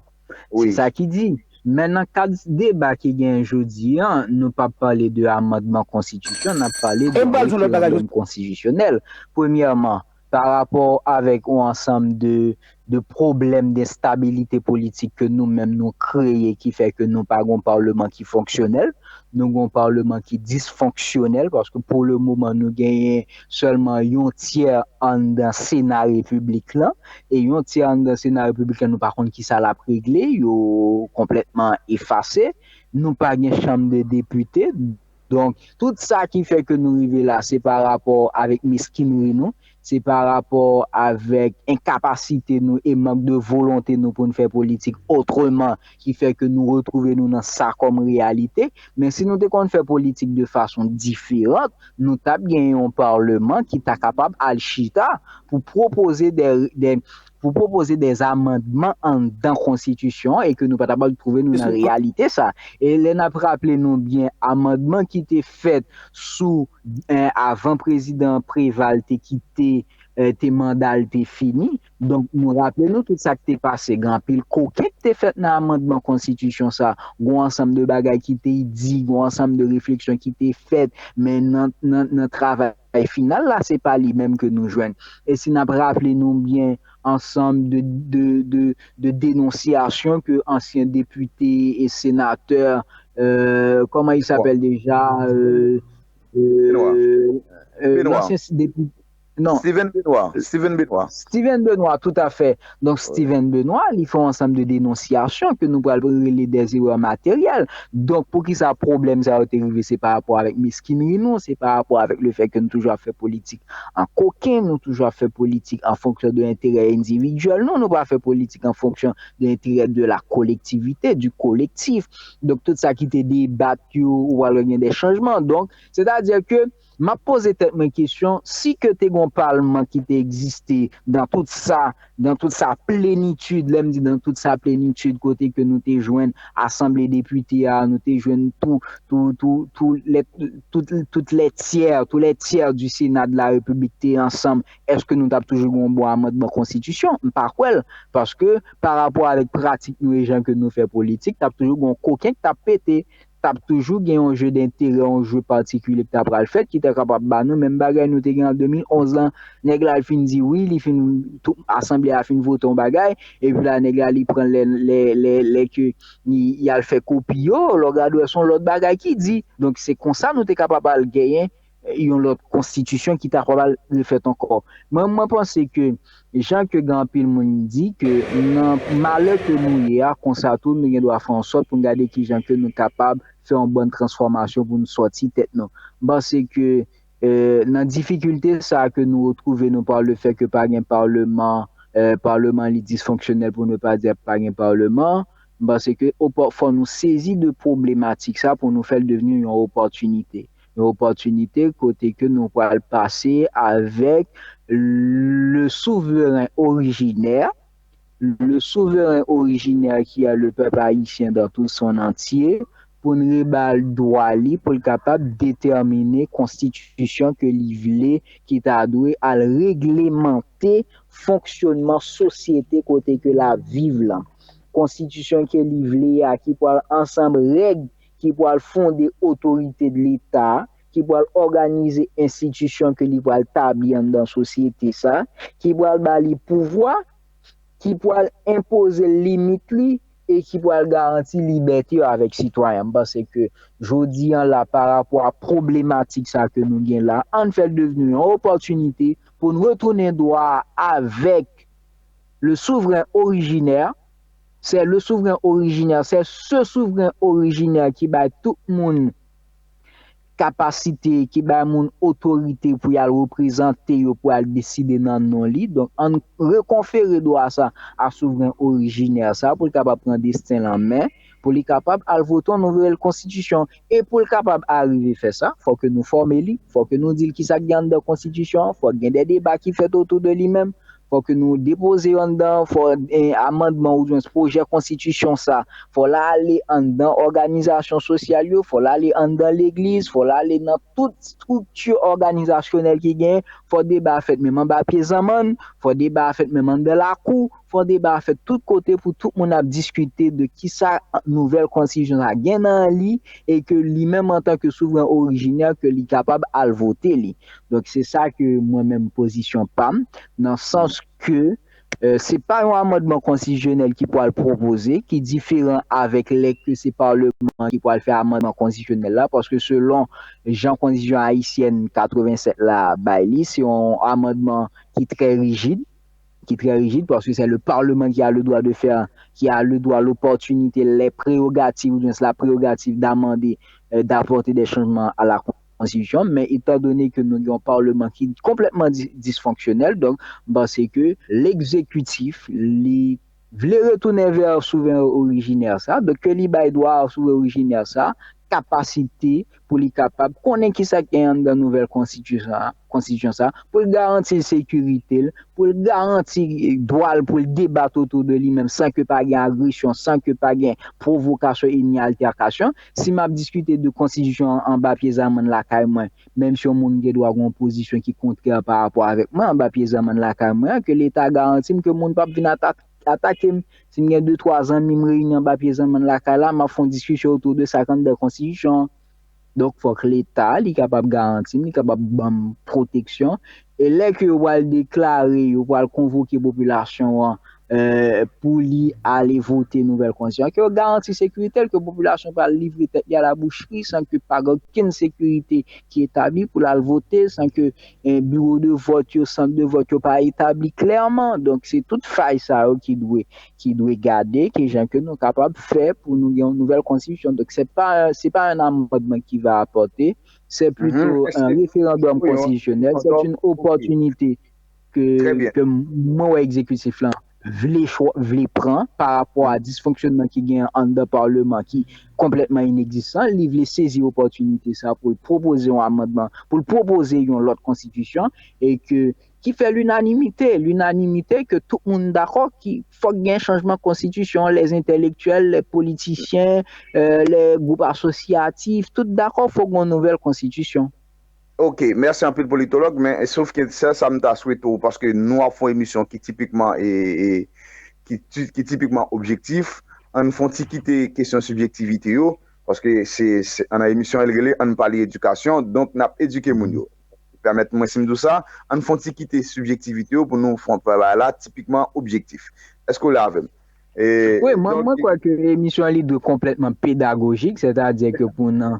Se Wi. Sa ki di. Men nan kad deba ki genyen jodi an, nou p ap pale de amandman konstitisyon, n ap pale de E m pral di yon lòt bagay, referandòm konstitisyonèl. Premyèman, pa rapò avèk yon ansanm de de pwoblèm de stabilite politik ke nou menm nou kreye ki fè ke nou pa gon palman ki fonksyonèl, nou gon palman ki disfonksyonèl paske pou le moman nou genyen sèlman yon tyè anndan sena repiblik lan e yon tyè anndan sena repiblik lan nou pa konn kisa l ap regle, yo konplètman efase, nou pa gen chanm de depite. Donk, tout sa ki fè ke nou rive la, se pa rapò avèk meskinri nou, se pa rapò avèk enkapasite nou e mank de volonte nou pou n fè politik otreman ki fè ke nou retwouve nou nan sa kòm reyalite. Men si nou te konn fè politik de fason diferan, nou t ap gen yon palman ki ta kapab al chita pou pwopoze de, de, pou pwopoze de amandman anndan konstitisyon an e ke nou pa t ap twouve nou nan reyalite sa. E lè n ap raple nou byen, amandman ki te fèt sou eh, avan prezidan Preval te kite, eh, te manda l te fini. Donk, nou raple nou tout sa ki te pase. Gen anpil koken ki te fèt nan amandman konstitisyon sa. Gon ansanm de bagay ki te di, gon ansanm de refleksyon ki te fèt, men nan, nan, nan travay final la, se pa li menm ke nou jwenn. E si n ap raple nou byen, ansanm de, de, de, de denonsyasyon ke ansyen depite e senatè, euh, comment il s'appelle déjà, euh, Benoît. euh, euh, Benoît. L'ancien député, non, Steven Benoît. Steven Benoît. Steven Benoît, tout à fait. Donk, Steven Benoît, li fè yon ansanm de denonsyasyon ke nou pral rele des erreurs matérielles. Donk, poukisa pwoblèm sa yo te rive? Se pa rapò avèk meskinri nou, se pa rapò avèk le fèt ke nou toujou ap fè politik an koken, nou toujou ap fè politik an fonksyon de enterè endividyèl nou, nou pa fè politik an fonksyon de enterè de la kolektivite, du collectif. Donk, tout sa ki te debat yo, ou pral wè gen de chanjman. Donk, sètadi ke m ap poze tèt mwen kesyon, si ke te gon palman ki te egziste dan tout sa, dan tout sa plenitid, lè m di dan tout sa plenitid, kote ke nou te jwenn asanble depite a, nou te jwenn tou, tou, tou, tou lè, tout, tout lè tyè, tou lè tyè du Sénat de la République te ansanm, èske nou t ap toujou gen yon bon amandman konstitisyon? M pa kwè l, paske pa rapò avèk pratik nou e jan ke nou fè politik, t ap toujou gen yon koken k t ap pete, t ap toujou gen yon je d'enterè, yon je patikilye ki ta pral fèt, ki ta kapab ba nou menm bagay nou te gen an de mil onz lan. Nèg la l fin di wi, li fin, tout asanble a fin vote yon bagay, epi la nèg la li pran lè, lè, lè, lè ke li, li al fè kopi yo, lè w gade w wè se yon lòt bagay ki di. Donk se konsa nou te kapab al genyen yon lòt konstitisyon ki ta kapab al refèt ankò. Mwen, mwen panse ke jan ke gen anpil moun di ke nan malè ke nou ye a, konsa tou nou gen dwa fè an sòt pou n gade kijan ke nou kapab fè yon bòn transfòmasyon pou nou sòti tèt nou. M panse ke, eh, nan difikilte sa ke nou retwouve nou pa le fèt ke pa gen palman, eh, palman li disfonksyonèl pou nou pa di pa gen palman, m panse ke opò- fò nou sezi de pwoblematik sa pou nou fè l devni yon opòtinite. Yon opòtinite kote ke nou pral pase avèk le souveren orijinè, le souveren orijinè ki est le peuple haïtien dans tout son entier, pou n rebal dwa li pou l kapab detèmine konstitisyon ke li vle, ki ta dwe al reglemante fonksyonman sosyete kote ke l ap viv lan. Konstitisyon ke li vle a, ki pral ansanm règ ki pral fonde otorite de Leta, ki pral òganize enstitisyon ke li pral tabli anndan sosyete sa, ki pral ba li pouvwa, ki pral enpoze limit li e ki pral garanti libète yo avèk sitwayen. M panse ke jodi an la, pa rapò a pwoblematik sa ke nou gen la, ann fè l devni yon opòtinite pou n retounen dwa avèk le souvren orijinè. Se le souvren orijinè, se se souvren orijinè ki bay tout moun kapasite, ki bay moun otorite pou y al reprezante yo, pou y al deside nan non li. Donk, ann rekonfere dwa sa a souvren orijinè sa pou l kapab pran desten l an men, pou li kapab al vote yon nouvèl konstitisyon. E pou l kapab arive fè sa, fò ke nou fòme li, fò ke nou di l kisa k gen anndan konstitisyon an, fò gen de deba ki fèt otou de li menm, fò ke nou depoze yo anndan, fò eh, amandman oubyen pwojè konstitisyon sa, fò l ale anndan òganizasyon sosyal yo, fò l ale anndan legliz, fò l ale nan tout estrikti òganizasyonèl ki genyen, fò deba a fèt menm anba pye zanmann, fò deba a fèt menm anndan lakou, fò deba a fèt tout kote pou tout moun ap diskite de kisa nouvèl konstitisyon sa gen nan li e ke li menm antanke souvren orijinè ke li kapab al vote li. Donk se sa ke mwen menm pozisyon pa m, nan sans ke eh, se pa yon amandman konstitisyonèl ki pral pwopoze, ki diferan avèk lè ke se palman ki pral fè amandman konstitisyonèl la, paske selon jan konstitisyon ayisyèn katrevennsèt la bay li, se yon amandman ki trè rijid, ki trè rijid, paske se le parlement qui a le droit de faire, qui a le droit, l'opportunité, les prérogatives, ou bien la prérogative d'amender, eh, d'apporter des changements à la konstitisyon, men etandone ke nou gen yon palman ki konplètman di- disfonksyonèl, donk, m panse ke legzekitif, li vle retounen vè souvren orijinè sa, donk ke li bay dwa souvren orijinè sa, kapasite pou li kapab konnen kisa k gen anndan nouvèl konstitisyon sa, konstitisyon sa, pou l garanti sekirite l, pou l garanti dwa l pou l debat otou de li menm san ke pa gen agresyon, san ke pa gen pwovokasyon e ni altèkasyon. Si m ap diskite de konstitisyon an anba pye zanmann lakay mwen, menm si yon moun gen dwa gen yon pozisyon ki kontrè pa rapò avèk mwen anba pye zanmann lakay mwen an, ke Leta garanti m ke moun p ap vin ata- atake m. Si m gen de, twa zanmi m reyini anba pye zanmann lakay la, m ap fè yon diskisyon otou de sa k anndan konstitisyon an. Donk, fòk Leta, li kapab garanti m, li kapab ban m pwoteksyon. E lè ke yo pral deklare, yo pral konvoke popilasyon an eh, pou li ale vote nouvèl konstitisyon, ke yo garanti sekirite l, ke popilasyon pral livre tèt li a labouchri san ke pa gen okenn sekirite ki etabli pou l al vote, san ke eh, biwo de vòt yo, sant de vòt yo pa etabli klèman. Donk, se tout fay sa yo ki dwe, ki dwe gade, ki jan ke nou kapab fè pou nou gen yon nouvèl konstitisyon. Donk, se pa, se pa yon amandman ki va apòte, se plito yon referandòm konstitisyonèl, se yon opòtinite ke, ke mwen wè egzekitif lan vle, vle pran pa rapò a disfonksyonman ki gen anndan palman ki konplètman inegzistan, li vle sezi opòtinite sa pou l pwopoze yon amandman, pou l pwopoze yon lòt konstitisyon e ke ki fè linanimite, linanimite ke tout moun dakò ki fòk gen chanjman konstitisyon, lè entèlektyèl, lè politisyen, eh, lè gwoup asosyatif, tout dakò fòk gen yon nouvèl konstitisyon. Ok, mèsi anpil politològ, men sof ke sèl sa m ta swete w, paske nou ap fè yon emisyon ki tipikman e, e ki, ti- ki tipikman objektif, ann fè yon ti kite kesyon sibjektivite yo, paske se, se an emisyon el rele ann pale edikasyon, donk n ap edike moun yo. Pèmèt mwen si m di w sa, ann fè yon ti kite sibjektivite yo pou nou fè yon bagay la tipikman objektif. Èske w la avè m? Wi, mwen, mwen kwè ke emisyon an li dwe konplètman pedagojik, sètadi ke pou nan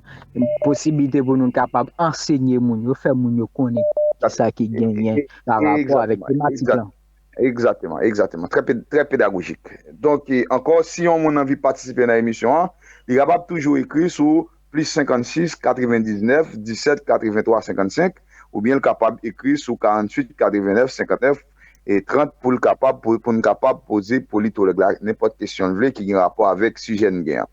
posiblite pou nou kapab ansenye moun yo, fè moun yo konnen sa ki genyen pa rapò avèk tematik lan. Egzakteman, egzakteman. Trè, trè pedagojik. Donk, ankò, si yon moun anvi patisipe nan emisyon an, li kapab toujou ekri sou plis senkannsis, katrevendiznèf, disèt, katrevenntwa, senkannsenk, oubyen l kapab ekri sou karantuit, katrevennèf, senkantnèf, e trant pou l kapab pou, pou n kapab poze politològ la nenpòt kesyon l vle ki gen rapò avèk sijè n gen an.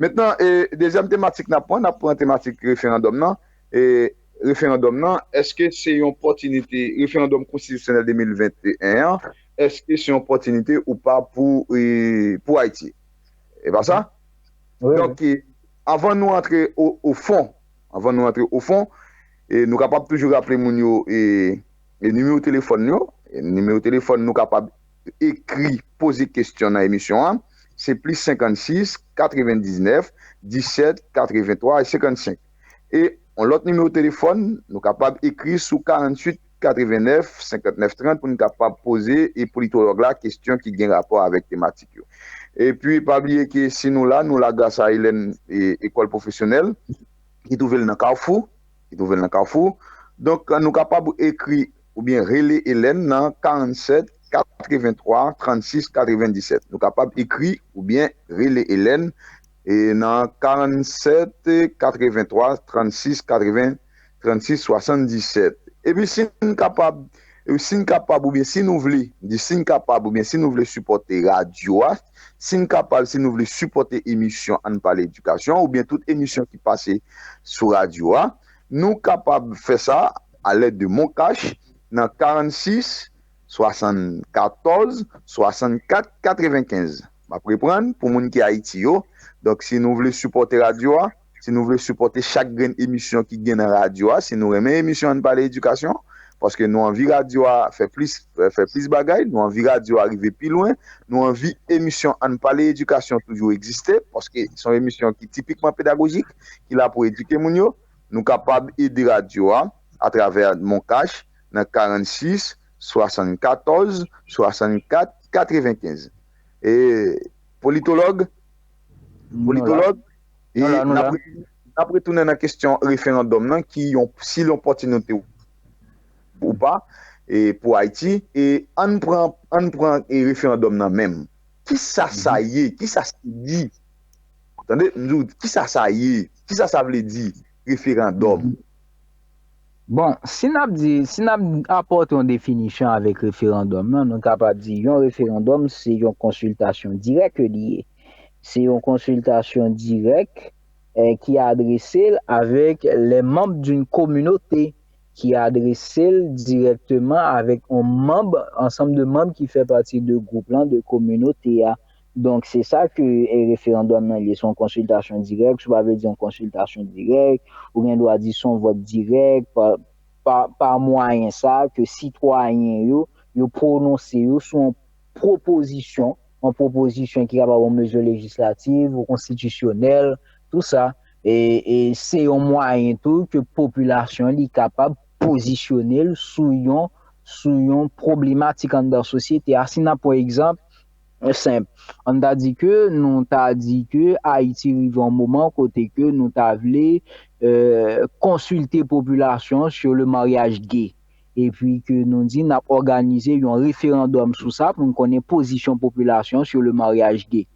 Mentnan, e, dezyèm tematik n ap pran, n ap pran tematik referandòm nan. E, referandòm nan, èske se yon opòtinite, referandòm konstitisyonèl de mil venteyen an, èske se yon opòtinite ou pa pou, e, pou Ayiti? E pa sa? Donk, e, anvan nou antre o, o fon, anvan nou antre o fon, e, nou kapab toujou raple moun yo, e, e nimewo telefòn yo. E nimewo telefòn nou kapab ekri, poze kesyon nan emisyon an. Se plis senkannsis, katrevendiznèf, disèt, katreventwa e senkannsenk. E yon lòt nimewo telefòn, nou kapab ekri sou karantuit, katrevennèf, senkantnèf, trant pou n kapab poze e politològ la kesyon ki gen rapò avèk tematik yo. Epi, pa bliye ke si nou la, nou la gras a Elèn e Ekòl Pwofesyonèl, ki twouve l nan Kafou, ki twouve l nan Kafou. Donk, nou kapab ekri oubyen rele Elèn nan karannsèt, katreventwa, trannsis, katrevenndisèt. Nou kapab ekri oubyen rele Elèn e nan karannsèt, katreventwa, trannsis, katreven, trannsis, swasanndisèt. Epi si n kapab E si n kapab oubyen si nou vle, m di si n kapab oubyen si nou vle sipòte radyo a, si n kapab, si nou vle sipòte emisyon Ann Pale Edikasyon oubyen tout emisyon ki pase sou radyo a, nou kapab fè sa alèd de Moncash nan karannsis swasannkatòz swasannkat katrevenkenz. M ap reprann pou moun ki Ayiti yo. Donk, si nou vle sipòte radyo a, si nou vle sipòte chak grenn emisyon ki gen nan radyo a, si nou renmen emisyon Ann Pale Edikasyon, paske nou anvi radyo a fè plis, fè plis bagay, nou anvi radyo a rive pi lwen, nou anvi emisyon Ann Pale Edikasyon toujou egziste, paske se yon emisyon ki tipikman pedagojik, ki la pou edike moun yo. Nou kapab ede radyo a atravè Moncash nan karannsis swasannkatòz swasannkat katrevenkenz. E politològ, politològ, e n ap retounen nan kesyon referandòm nan, ki yon, si l yon opòtinite ou pa, e pou Ayiti, e ann pran, ann pran e referandòm nan menm. Kisa sa ye? Kisa sa di? Tande, m di w, kisa sa ye? Kisa sa vle di, referandòm? Bon, si n ap di, si n ap apòte yon definisyon avèk referandòm nan, nou kapab di yon referandòm se yon konsiltasyon dirèk ke li ye. Se yon konsiltasyon dirèk eh, ki adrese l avèk les membres d'une communauté, ki adrese l dirèkteman avèk yon manm, ansanm de manm ki fè pati de gwoup lan, de kominote a. Donk, se sa ke eh, referandòm nan ye, se yon konsiltasyon dirèk, sa pa vle di yon konsiltasyon dirèk, ou gen dwa di se yon vòt dirèk, pa, pa, pa mwayen sa ke sitwayen yo, yo pwononse yo sou yon pwopozisyon, yon pwopozisyon ki kapab yon mezi lejislatif ou konstitisyonèl, tou sa. E, e se yon mwayen tou ke popilasyon li kapab pozisyone l sou yon, sou yon pwoblematik anndan sosyete a. Si n ap pran egzanp, senp. Ann ta di ke nou ta di ke Ayiti rive yon moman kote ke nou ta vle euh, konsilte popilasyon sur le mariage gay. Epi ke nou di n ap òganize yon referandòm sou sa pou n konnen pozisyon popilasyon sur le mariage gay.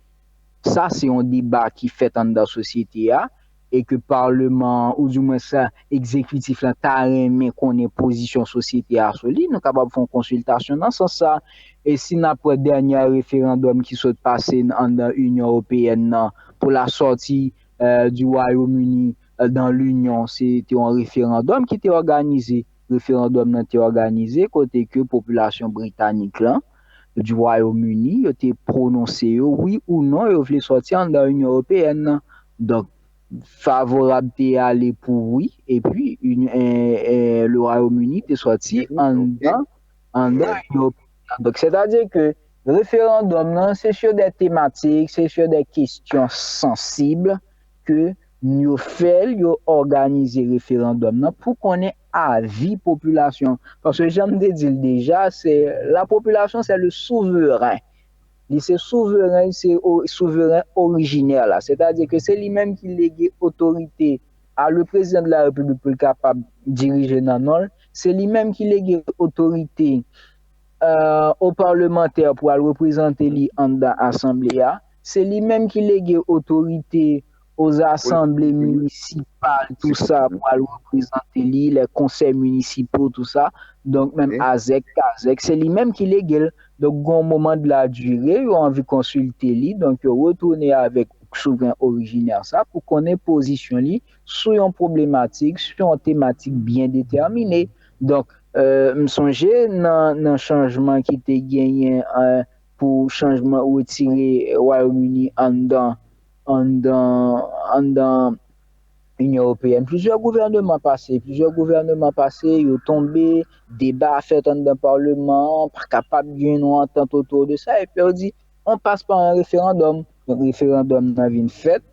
Sa se yon deba ki fèt anndan sosyete a e ke palman an, oudimwen sa egzekitif lan ta renmen konnen pozisyon sosyete a sou li, nou kapab fè yon konsiltasyon nan sans sa. E si n ap pran dènye referandòm ki sot pase anndan Inyon Ewopeyèn nan pou la sòti euh, du Royaume-Uni euh, dans l'Union, se te yon referandòm ki te òganize. Referandòm nan te òganize kote ke popilasyon britanik lan, du Royaume-Uni, yo te pwononse yo wi ou non yo vle sòti anndan Inyon Ewopeyèn nan. Donk, favorab te ale pou wi, epi eh, eh, le Royaume-Uni te sòti anndan anndan Inyon Ewopeyèn nan. Donk, sètadi ke referandòm nan, se sur des thématiques, se sur des questions sensibles ke yo fè l, yo òganize referandòm nan pou konnen avi popilasyon. Paske jan m te di l deja, se la population, c'est le souverain. Li se souveren, se souveren orijinè la. Sètadi ke se li menm ki lege otorite a le président de la République pou l kapab dirije nan non l. Se li menm ki lege otorite euh, o palmantè pou al reprezante li anndan asanble a. Se li menm ki lege otorite o zasanble minisipal, tou sa, pou al reprezante li, lè konsèy minisipo, tou sa. Donk, menm azèk, kazèk, se li menm ki lege l. Donk, gon moman de la dire, yo anvi konsilte li, donk yo retounen avèk souvren orijinè sa pou konnen pozisyon li sou yon pwoblematik, sou yon tematik byen detèmine. Donk, euh, m sonje nan, nan chanjman ki te genyen euh, pou chanjman retire Wayòm Ini anndan anndan anndan Inyon Ewopeyèn. Plizyè gouvèneman pase, plizyè gouvèneman pase, yo tonbe, deba fèt anndan palman an, pa kapab gen yon antant otou de sa, epi yo di, on passe par un référendum. Donk, referandòm nan vin fèt,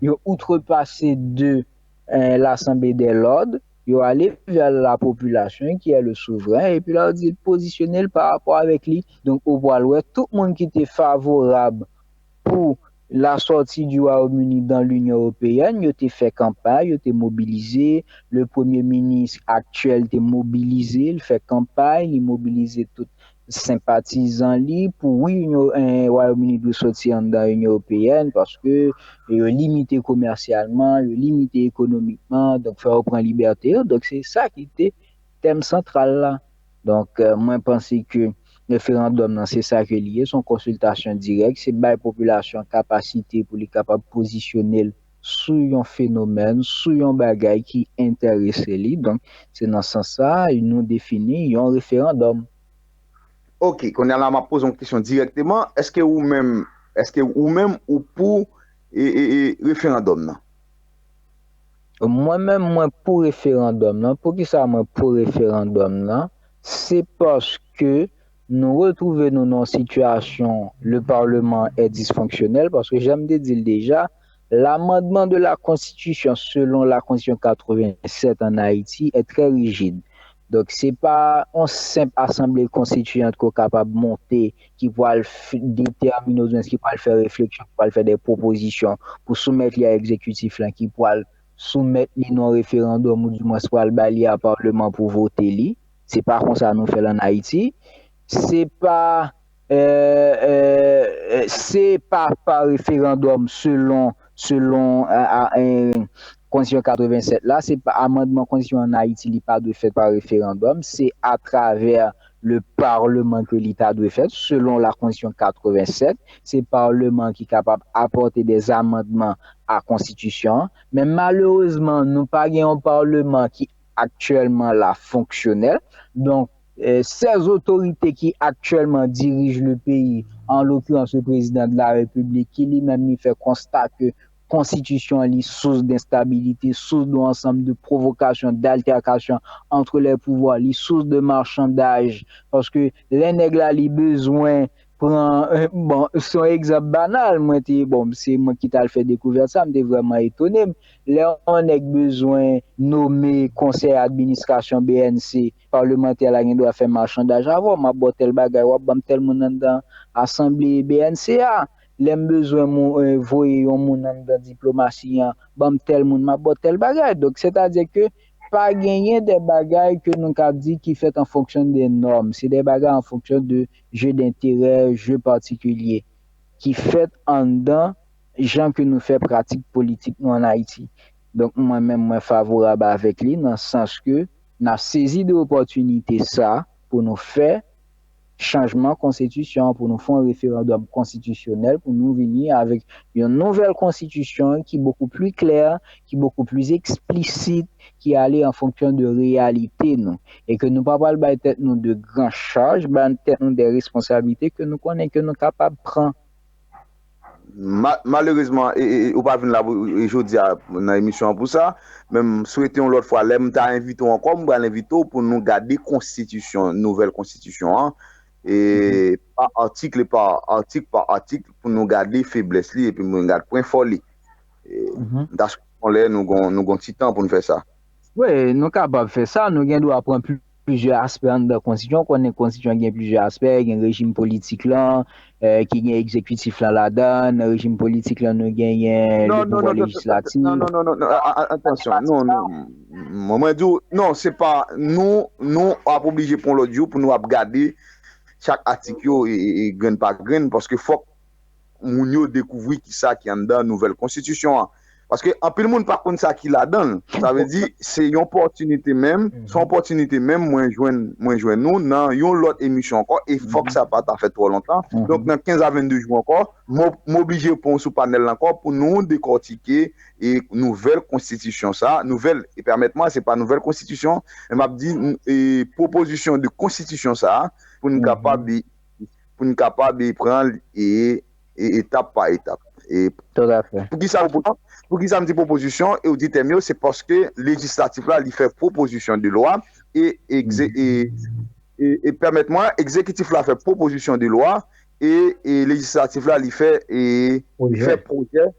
yo outrepase de eh, l'Assemblée des Lords, yo ale vè la population qui est le souverain, epi la yo di l pozisyone l pa rapò avèk li. Donk, ou pral wè tout moun ki te favorab pou la sortie du Royaume-Uni dans l'Union européenne, yo te fè kanpay, yo te mobilize, le premye minis aktyèl te mobilize, l fè kanpay, li mobilize tout senpatizan li pou wi Inyon eh, Wayòm Ini dwe soti anndan Inyon Ewopeyèn paske yo limite komèsyalman, yo limite ekonomikman, donk fè yo pran libète yo. Donk se sa ki te tèm santral la. Donk, mwen panse ke referandòm nan, se sa ke li ye, se yon konsiltasyon dirèk, se bay popilasyon an kapasite pou li kapab pozisyone l sou yon fenomèn, sou yon bagay ki enterese li. Donk, se nan sans sa a nou defini yon referandòm. Ok, kounye a la m ap poze yon kesyon dirèkteman. Èske ou menm, èske ou menm ou pou e, e, e, referandòm nan? Mwen menm, mwen pou referandòm nan. Poukisa mwen pou referandòm nan? Se paske nou retwouve nou nan yon sitiyasyon, le Parlement est dysfonctionnel, paske jan m te di l deja, l'amendement de la Constitution selon la Constitution quatre-vingt-sept en Haïti est très rigide. Donk, se pa yon senp asanble konstitiyant ke w kapab monte ki pral detèmine oubyen ki pral fè refleksyon, ki pral fè de pwopozisyon pou soumèt li a egzekitif lan, ki pral soumèt li nan referandòm oudimwens pral ba li a palman pou vote li. Se pa konsa nou fè l ann Ayiti. Se pa se pa pa referandòm selon selon konstitisyon katrevensèt la, se pa amandman konstitisyon ann Ayiti, li pa dwe fèt pa referandòm, se atravè le parlement ke li ta dwe fèt selon la konstitisyon katrevensèt. Se palman ki kapab apòte de amandman a konstitisyon an. Men malerezman, nou pa gen yon palman ki aktyèlman la fonksyonèl. Donk, sèz otorite ki aktyèlman dirij le peyi, an lokirans le prezidan de la repiblik, ki li menm li fè konsta ke konstitisyon an li sous denstabilite, sous de yon ansanm de pwovokasyon, daltèkasyon entre les pouvoirs, li sous de machandaj, paske lè nèg la li bezwen pran, bon, se yon egzanp banal, mwen te, bon, se mwen ki t al fè dekouvèt sa, m te vrèman etone m. Lè yon nèg bezwen nome konsèy administrasyon B N C, palmantè la gen dwa fè machandaj avè w, m ap ba w tèl bagay, w ap ban m tèl moun anndan asanble B N C a. Lè m bezwen voye yon moun anndan diplomasi an, ban m tèl moun, m ap ba w tèl bagay. Donk, sètadi ke pa genyen de bagay ke nou ka di ki fèt an fonksyon de nòm. Se de bagay an fonksyon de jeu d'intérêt, jeu particulier, ki fèt anndan jan ke nou fè pratik politik nou ann Ayiti. Donk, mwen menm, mwen favorab avèk li nan sans ke n ap sezi de opòtinite sa pou nou fè chanjman konstitisyon, pou nou fè yon referandòm konstitisyonèl, pou nou vini avèk yon nouvèl konstitisyon ki bokou pli klè, ki bokou pli eksplisit, ki ale an fonksyon de reyalite nou. E ke nou pa pral bay tèt nou de gran chaj, bay tèt nou de responsablite ke nou konnen ke nou kapab pran. Malerezman, ou pa vin la jodi a nan emisyon an pou sa, men m swete yon lòt fwa, lè m ta envite w ankò, m pral envite w pou nou gade konstitisyon, nouvèl konstitisyon an, e pa atik pa atik pa atik, pou nou gade feblès li epi nou gade pwen fò li. M ta swete yon lè nou gon ti tan pou n fè sa. Wi, nou kapab fè sa, nou gen dwa pran plizyè aspè anndan konstitisyon. Ou konnen konstitisyon gen plizyè aspè, gen rejim politik lan, ki gen egzekitif lan ladan l, nan rejim politik lan nou genyen le pouvwa lejislatif. Non, non, non, non, non, atansyon, non, non. Mwen, mwen di w, non, se pa, nou, nou ap oblije pran lòt jou pou nou ap gade chak atik yo e grenn pa grenn, paske fòk moun yo dekouvri kisa ki anndan nouvèl konstitisyon an. Paske anpil moun pa konn sa ki ladan l. Sa vle di, se yon opòtinite menm, se yon opòtinite menm mwen jwenn, mwen jwenn nou nan yon lòt emisyon ankò, e fòk sa pa ta fèt twò lontan. Donk, nan kenz a vennde jou ankò, m oblije pran w sou panèl la ankò pou nou dekòtike e nouvèl konstitisyon sa, nouvèl, e pèmèt mwen, se pa nouvèl konstitisyon, men m ap di e pwopozisyon de konstitisyon sa, pou n kapab pou n kapab pran l e, e etap pa etap. E, Poukisa, poukisa m di pwopozisyon e w di tèm yo, se paske lejislatif la, li fè pwopozisyon de lwa e, e, e, e pèmèt mwen, egzekitif la fè pwopozisyon de lwa e, e lejislatif la, li fè, e, fè pwojè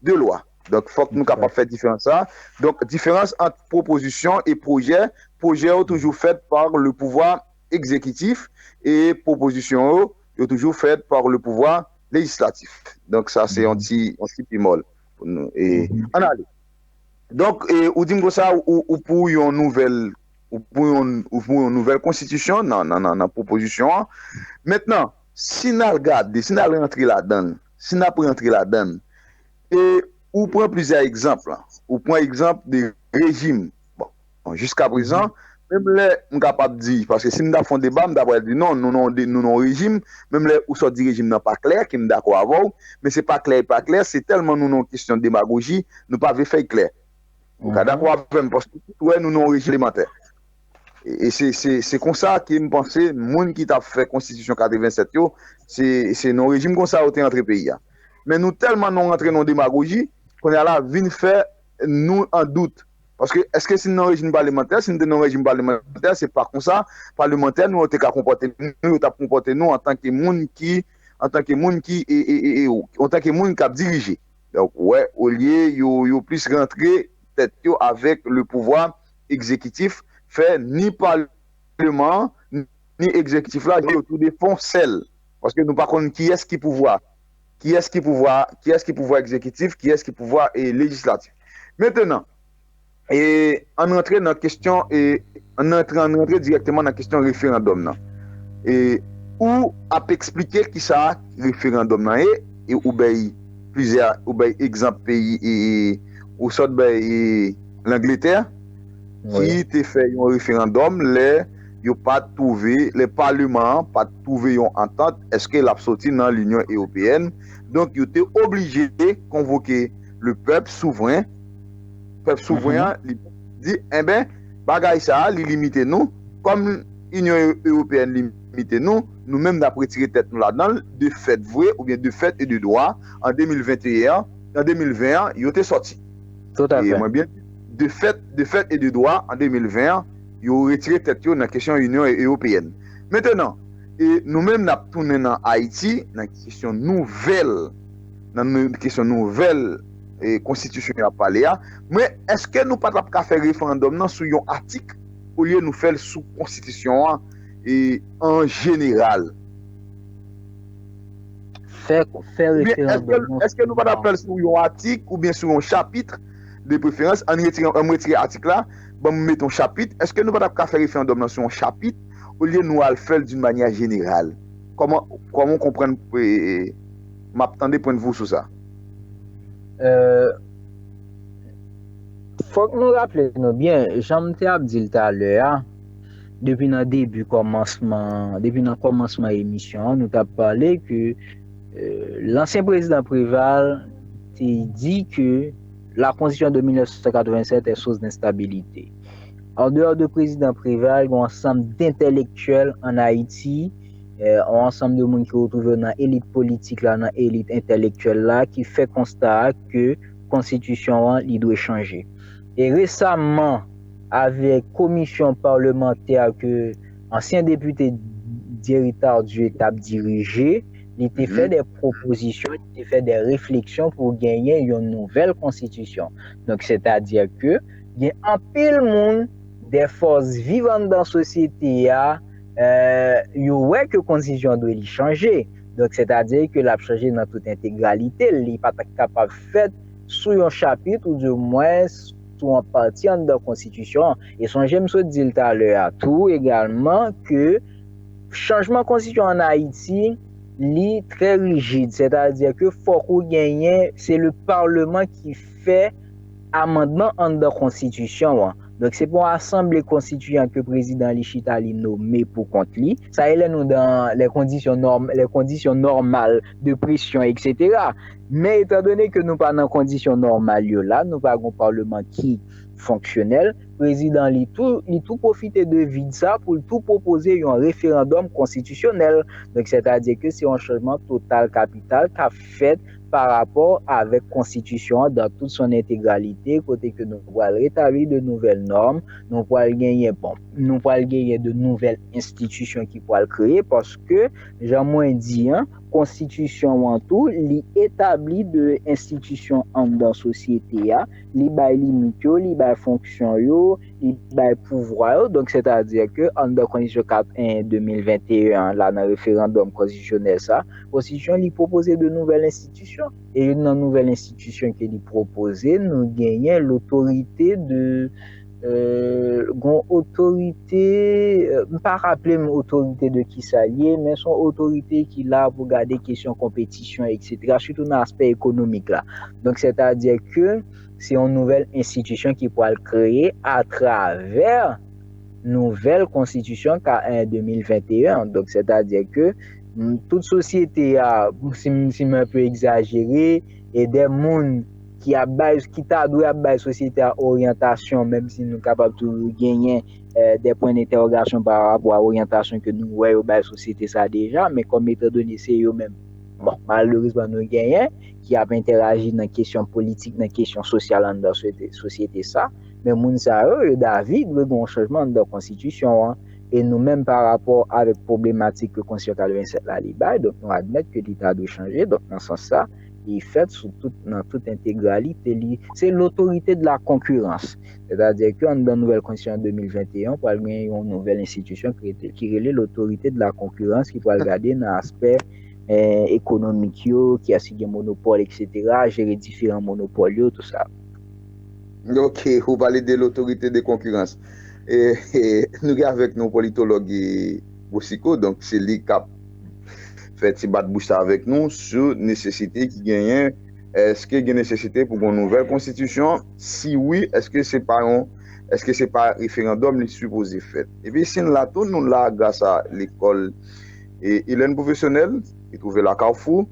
de lwa. Donk, fòk nou kapab fè diferans sa. Donk, diferans ant pwopozisyon e pwojè, pwojè yo toujou fèt pa le pouvwa egzekitif e pwopozisyon yo, yo toujou fèt pa le pouvwa lejislatif. Donk, sa se yon ti, yon ti bemòl pou nou. E, ann ale. Donk, e, ou di m konsa, ou, ou pou yon nouvèl, ou pou yon, ou pou yon nouvèl konstitisyon nan, nan, nan, nan pwopozisyon an. Mentnan, si n al gade, si n al rantre ladan l, si n ap rantre ladan l, e ou pran plizyè egzanp, ou pran egzanp de rejim. Bon, jiska prezan, menm lè m kapab di, paske si m ta fè yon deba, m ta pral di non, nou nan de- nou nan yon rejim, menm lè ou sòti di rejim nan pa klè, ke m dakò avè w, men se pa klè e pa klè, se tèlman nou nan yon kesyon demagoji, nou pa vle fè l klè. Ou ka dakò avè m, paske tout wè nou nan yon rejim palemantè. E e se se se konsa ke m panse moun ki t ap fè konstitisyon katrevennsèt yo, se se nan yon rejim konsa yo te antre peyi a. Men nou tèlman nou rantre nan demagoji, kounye a la vin fè nou an dout. Paske èske si n nan rejim palemantè, si n te nan rejim palemantè, se pa konsa palemantè nou yo te ka konpòte nou, yo t ap konpòte nou antanke moun ki antanke moun ki e, e, e, e, antanke moun k ap dirije. Donk, ou wè, olye yo yo plis rantre tèt yo avèk le pouvwa egzekitif, fè ni paleman an, ni egzekitif la, yo tou de fè yon sèl. Paske nou pa konn kiyès ki pouvwa. Kiyès ki pouvwa, kiyès ki pouvwa egzekitif, kiyès ki pouvwa e lejislatif. Mentenan, e ann rantre nan kesyon e ann rantre ann rantre dirèkteman nan kesyon referandòm nan. E ou ap eksplike kisa referandòm nan ye, e ou bay plizyè ou bay egzanp peyi e ou sòt bay e Langletè ki te fè yon referandòm lè yo pa t twouve lè paleman an pa t twouve yon antant èske l ap soti nan linyon ewopeyèn. Donk yo te oblije konvoke le pèp souvren pèp souvren an li di enben bagay sa a li limite nou kòm inyon ewopeyèn limite nou nou menm n ap retire tèt nou ladan l de fèt vre oubyen de fèt e de dwa an de mil venteyen an an de mil ven an yo te sòti. Mwen byen di de fèt de fèt e de dwa an de mil ven an yo retire tèt yo nan kesyon inyon ewopeyèn. Mentenan e nou menm n ap tounen nan ayiti nan kesyon nouvèl nan kesyon nouvèl e konstitisyon y ap pale a. Mwen èske nou pa t ap ka fè referandòm nan sou yon atik olye nou fè l sou konstitisyon an e an jeneral? Fè fè referandòm nan èske nou pa t ap fè l sou yon atik oubyen sou yon chapit de preferans ann retire ann retire atik la ban m mete yon chapit èske nou pa t ap ka fè referandòm nan sou yon chapit olye nou al fè l d'une manière générale kòman kòman w konprann m ap tande pwennvi w sou sa. Fòk nou raple nou byen, jan m te ap di l talè a, depi nan debi kòmansman, depi nan kòmansman emisyon an, nou t ap pale ke lansyen prezidan Preval te di ke la constitution de mil nèf san katrevennsèt est source d'instabilité. Andeyò de prezidan Preval, gen yon ansanm d'entèlektyèl ann Ayiti, yon ansanm de moun ki retwouve yo nan elit politik la, nan elit entèlektyèl la, ki fè konsta a ke konstitisyon an li dwe chanje. E resaman, avèk komisyon palemantè ke ansyen depite Jerry Tardieu t ap dirije, li te fè de pwopozisyon, li te fè de refleksyon pou genyen yon nouvèl konstitisyon. Donk, sètadi ke gen anpil moun, de fòs viv anndan sosyete a, yo wè ke konstitisyon an dwe li chanje. Donk, sètadi ke l ap chanje nan tout entegralite l. Li pa t ap kapab fèt sou yon chapit oudimwens sou yon pati anndan konstitisyon an. E sonje m sot di l talè a tou egalman ke chanjman konstitisyon ann Ayiti, li trè rijid, sètadi ke fòk ou genyen, se le paleman ki fè amandman anndan konstitisyon an. Donk se pa yon asanble konstitiyan ke prezidan li chita li nome pou kont li. Sa e lè nou dan les conditions norm, les conditions normales de pression, et cetera. Men etandone ke nou pa nan kondisyon nòmal yo la, nou pa gen yon paleman ki fonksyonèl, prezidan li tou li tou pwofite de vid sa pou l tou pwopoze yon referandòm konstitisyonèl. Donk sètadi ke se yon chanjman total kapital k ap fèt pa rapò avèk konstitisyon an dan tout son entegralite kote ke nou pral retabli de nouvèl nòm, nou pral genyen bon, nou pral genyen de nouvèl enstitisyon ki pral kreye paske jan mwen di an, konstitisyon an tou li etabli de enstitisyon anndan sosyete a, li bay limit yo, li bay fonksyon yo, li bay pouvwa yo. Donk sètadi ke anndan konstitisyon kat en de mil venteyen an la nan referandòm konstitisyonèl sa, konstitisyon li pwopoze de nouvèl enstitisyon. E youn nan nouvèl enstitisyon ke li pwopoze, nou genyen lotorite de gon otorite, m pa raple m otorite de kisa l ye, men se yon otorite ki la pou gade kesyon konpetisyon, eksetera, sitou nan aspè ekonomik la. Donk sètadi ke se yon nouvèl enstitisyon ki pral kreye atravè nouvèl konstitisyon ka, eh, de mil venteyen. Donk, sètadi ke, mm, tout sosyete a, si, si mwen pe egzajere, e de moun ki ap bay, ki ta dwe ap bay sosyete a oryantasyon, menm si nou kapab toujou genyen, eh, de pwen dentèwogasyon pa rapò a oryantasyon ke nou wè yo bay sosyete sa deja, men kòm etandone se yo menm, bon, malerezman nou genyen, ki ap entèraji nan kesyon politik, nan kesyon sosyal anndan sosyete, sosyete sa, men moun sa yo, yo davi dwe gen yon chanjman anndan konstitisyon an. E nou menm pa rapò avèk pwoblematik ke konstitisyon katrevennsèt la li bay, donk nou admèt ke li ta dwe chanje, donk nan sans sa, li fèt sou tout, nan tout entegralite li. Se l'autorité de la concurrence. Sètadi ke anndan nouvèl konstitisyon de mil venteyen, pral gen yon nouvèl enstitisyon ki rete, ki rele l'autorité de la concurrence, ki pral gade nan aspè, eh, ekonomik yo, kiyès ki gen monopòl, et cetera, jere diferan monopòl yo, tou sa. Ok, ou pale de l'autorité de concurrence. E, e, nou gen avèk nou politològ, e, Bosiko, donk se li k ap fè ti bat bouch sa avèk nou sou nesesite ki genyen, èske gen nesesite pou gen yon nouvèl konstitisyon? Si wi, èske se pa yon, èske se pa referandòm li sipoze fèt? Epi si n la tou, nou la gras a lekòl, e, Elèn Pwofesyonèl, ki twouve la Kafou.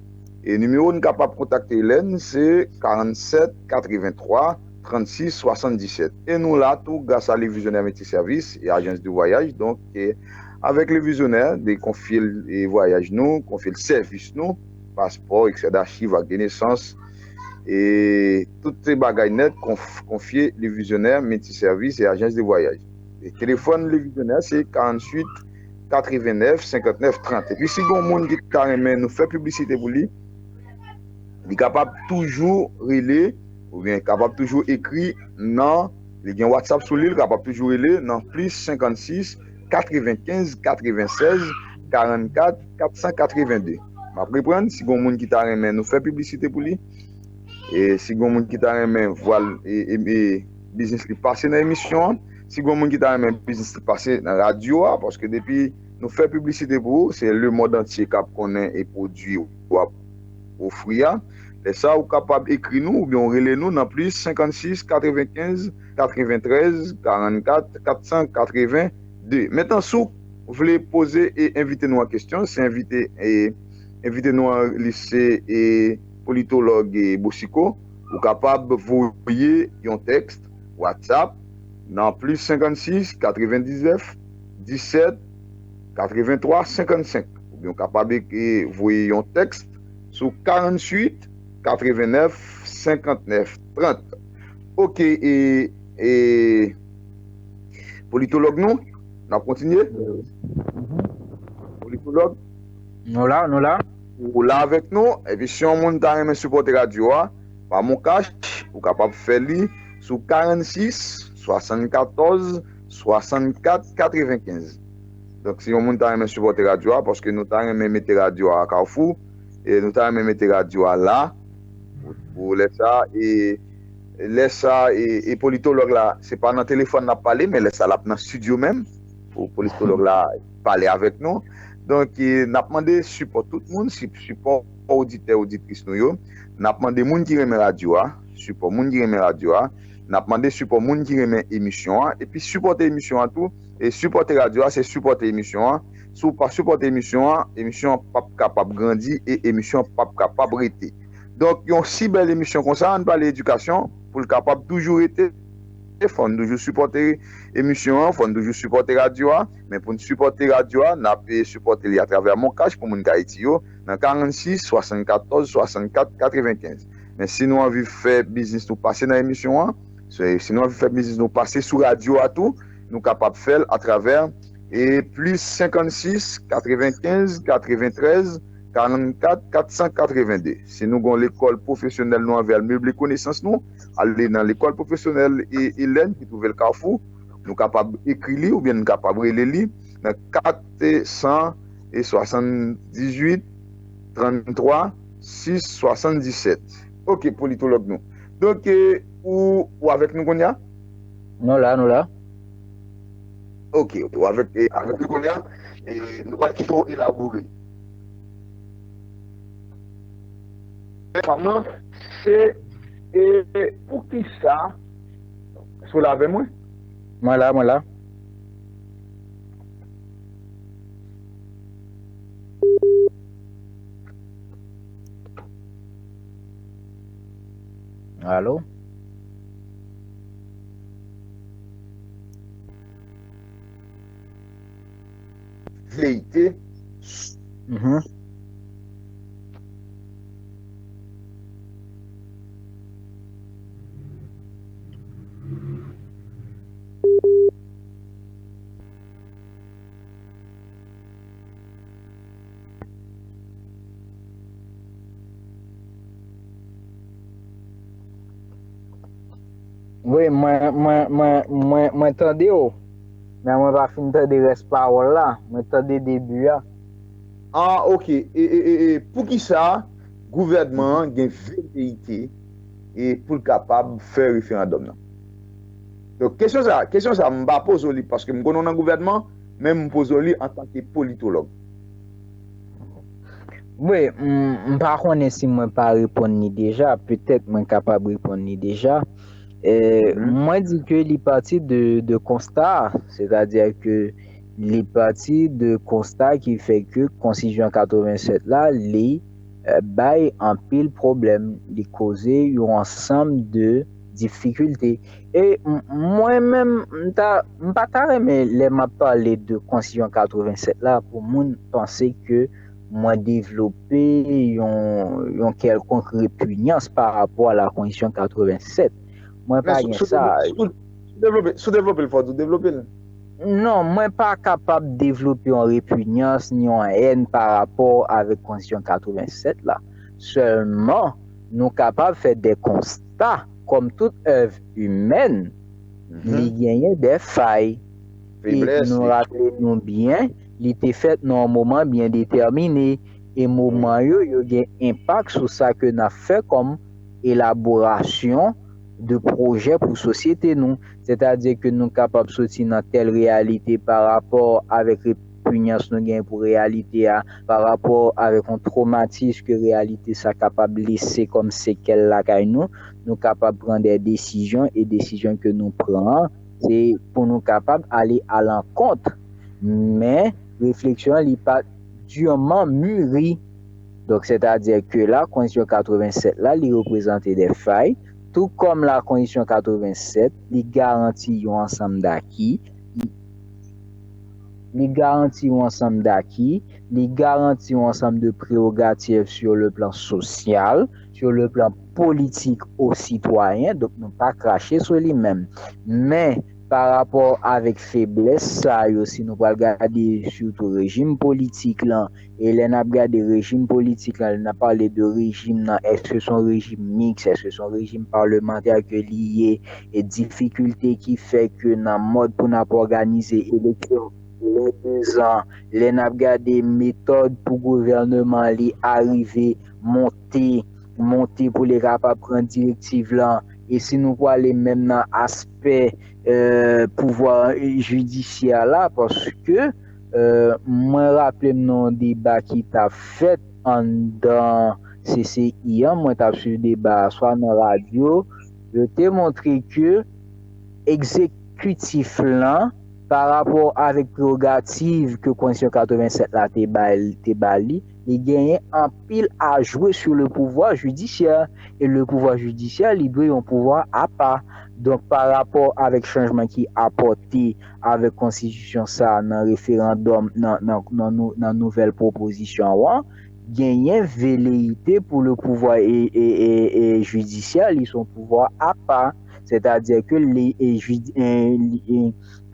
E nimewo n kapab kontakte Elèn, se karannsèt katrevenntwa trannsis swasanndisèt. E nou la tou gras a Le Visionnaire Métiers Services e Agence de Voyage. Donk, e, avèk Le Visionnaire, de konfye l, e, vwayaj nou, konfye l sèvis nou, paspò, ekstra dachiv, ak de nesans, e tout se bagay nèt, konf-, konfye Le Visionnaire Métiers Services e Agence de Voyage. E telefòn Le Visionnaire, se karantuit katrevennèf senkantnèf trant. Epi si gen yon moun ki ta renmen nou fè piblisite pou li, li kapab toujou rele, oubyen kapab toujou ekri nan, li gen WhatsApp sou li, li kapab toujou rele nan plis senkannsis katrevenkenz katrevensèz karannkat katsan katrevenndez. M ap reprann, si gen yon moun ki ta renmen nou fè piblisite pou li, e si gen yon moun ki ta renmen vwal, e, e, e biznis li pase nan emisyon an, si gen yon moun ki ta renmen biznis li pase nan radyo a, paske depi nou fè piblisite pou ou, se lemonn antye k ap konnen e pwodui w ap ofri a. Lè sa, ou kapab ekri nou oubyen w rele nou nan plis senkannsis katrevenkenz katreventrèz karannkat katsan katrevende. Mentnan, si w vle poze e envite nou an kesyon, se envite, e, envite nou an, li se, e, politològ, e, Bosiko, ou kapab voye yon tèks WhatsApp nan plis senkannsis katrevendiznèf disèt katreventwa senkannsenk. Oubyen w kapab ek-, e, voye yon tèks sou karantuit katrevennèf senkantnèf trant. Ok, e, e, politològ nou, n ap kontinye? Politològ? Nou la, nou la. Ou la avèk nou, epi si yon moun ta renmen sipòte radyo a, pa MonCash, ou kapab fè li sou karansis swasannkatòz swasannkat katrevenkenz. Donk, si yon moun ta renmen sipòte radyo a, paske nou ta renmen mete radyo a Kafou, e nou ta renmen mete radyo a la, pou, pou lè sa, e lè sa, e, e politològ la, se pa nan telefòn n ap pale, men lè sa l ap nan estidyo menm, pou politològ la pale avèk nou. Donk, e, n ap mande sipò tout moun, si, sipò oditè, oditris nou yo. N ap mande moun ki renmen radyo a, sipò moun ki renmen radyo a. N ap mande sipò moun ki renmen emisyon an. Epi sipòte emisyon an tou. E sipòte radyo a, se sipòte emisyon an. Si w pa sipòte emisyon an, emisyon an p ap kapab grandi e emisyon an p ap kapab rete. Donk, yon si bèl emisyon konsa, ann pale edikasyon, pou l kapab toujou rete, fò n toujou sipòte emisyon an, fò n toujou sipòte radyo a. Men pou n sipòte radyo a, n ap, e, sipòte li atravè MonCash pou moun k Ayiti yo, nan karansis swasannkatòz swasannkat katrevenkenz. Men si nou anvi fè biznis nou pase nan emisyon an, si, si nou anvi fè biznis nou pase sou radyo a tou, nou kapab fè l atravè, e, plis senkannsis katrevenkenz katreventrèz karannkat katsan katrevende. Si nou gen yon lekòl pwofesyonèl nou anvi al meble konesans nou, ale nan lekòl pwofesyonèl, e, Elèn ki twouve l Kafou. Nou kapab ekri li oubyen nou kapab rele li nan kat san e swasanndizuit tranntwa sis swasanndisèt. Ok, politològ nou. Donk, e, ou, ou avèk nou kounye a? Nou la, nou la. Ok, ou avèk, e, avèk nou kounye a. E, nou pral kite w elabore. Fanm nan, se, e, poukisa, èske w la avè mwen? Mwen la, mwen la. Alo? Veyite. Wi, mwen, mwen, mwen, mwen, mwen tande w, men mwen pa fin tande rès pawòl la. Mwen tande debi a. Ah, ok. E, e, e, e, poukisa gouvènman an gen veleyite e pou l kapab fè referandòm nan? Donk, kesyon sa, kesyon sa, m pa poze w li paske m konnen w nan gouvènman, men m poze w li antanke politològ. Wi, m, m pa konnen si mwen pa reponn li deja, petèt mwen kapab reponn li deja. E, mwen di ke li pati de, de konsta, sètadi ke li pati de konsta ki fè ke Konstitisyon katrevennsèt la, li e, bay anpil pwoblèm, li koze yon ansanm de difikilte. E m- mwen menm, m ta, m pa ta renmen lè m ap pale de Konstitisyon katrevennsèt la pou moun panse ke mwen devlope yon, yon kèlkonk repinyans pa rapò a la Konstitisyon katrevennsèt. Mwen pa gen sa. Sou devlope, sou devlope l, fò di w devlope l. Non, mwen pa kapab devlope yon repinyans ni yon hèn pa rapò avèk Konstitisyon katrevennsèt la. Sèlman, nou kapab fè de konsta, kòm tout èv imèn, li genyen de fay. E nou raple nou byen, li te fèt nan yon moman byen detèmine. E moman yo, yo gen enpak sou sa ke n ap fè kòm elaborasyon de pwojè pou sosyete nou. Sètadi ke nou kapab soti nan tèl reyalite pa rapò avèk repinyans nou gen pou reyalite a, pa rapò avèk yon twomatis ke reyalite sa kapab lese kòm sekèl lakay nou. Nou kapab pran de desizyon e desizyon ke nou pran an, se pou nou kapab ale alankont. Men, refleksyon an, li pa diman miri. Donk, sètadi ke la, Konstitisyon katrevennsèt la, li reprezante de fay, tou kòm la Konstitisyon katrevennsèt, li garanti yon ansanm daki, li garanti yon ansanm daki, li garanti yon ansanm de prerogativ sur le plan social, sur le plan politik o sitwayen, donk nou pa krache sou li menm. Men, pa rapò avèk feblès sa yo, si nou pral gade sitou rejim politik lan, e lè n ap gade rejim politik lan, lè n ap pale de rejim nan, èske se yon rejim miks, èske se yon rejim palmantè ke li ye, e difikilte ki fè ke nan mòd pou n ap òganize eleksyon lè dezan, lè n ap gade metòd pou gouvèneman li arive monte, monte pou li kapab pran direktiv lan. E si nou prale menm nan aspè e, pouvwa jidisyè la, paske e, mwen raple m nan yon deba ki t ap fèt anndan C C I an, mwen t ap swiv deba a swa nan radyo, yo te montre ke egzekitif lan, pa rapò avèk prerogativ ke Konstitisyon katrevennsèt la te ba, te ba li, li genyen anpil a jwe sou le pouvwa jidisyè. E le pouvwa jidisyè, li dwe yon pouvwa apa. Donk, pa rapò avèk chanjman ki apòte avèk konstitisyon sa a nan referandòm, nan, nan, nan, nou- nan nouvèl pwopozisyon an, genyen veleyite pou le pouvwa e, e, e, e jidisyè, li se yon pouvwa apa. Sètadi ke li, e, jidi- e, li- e,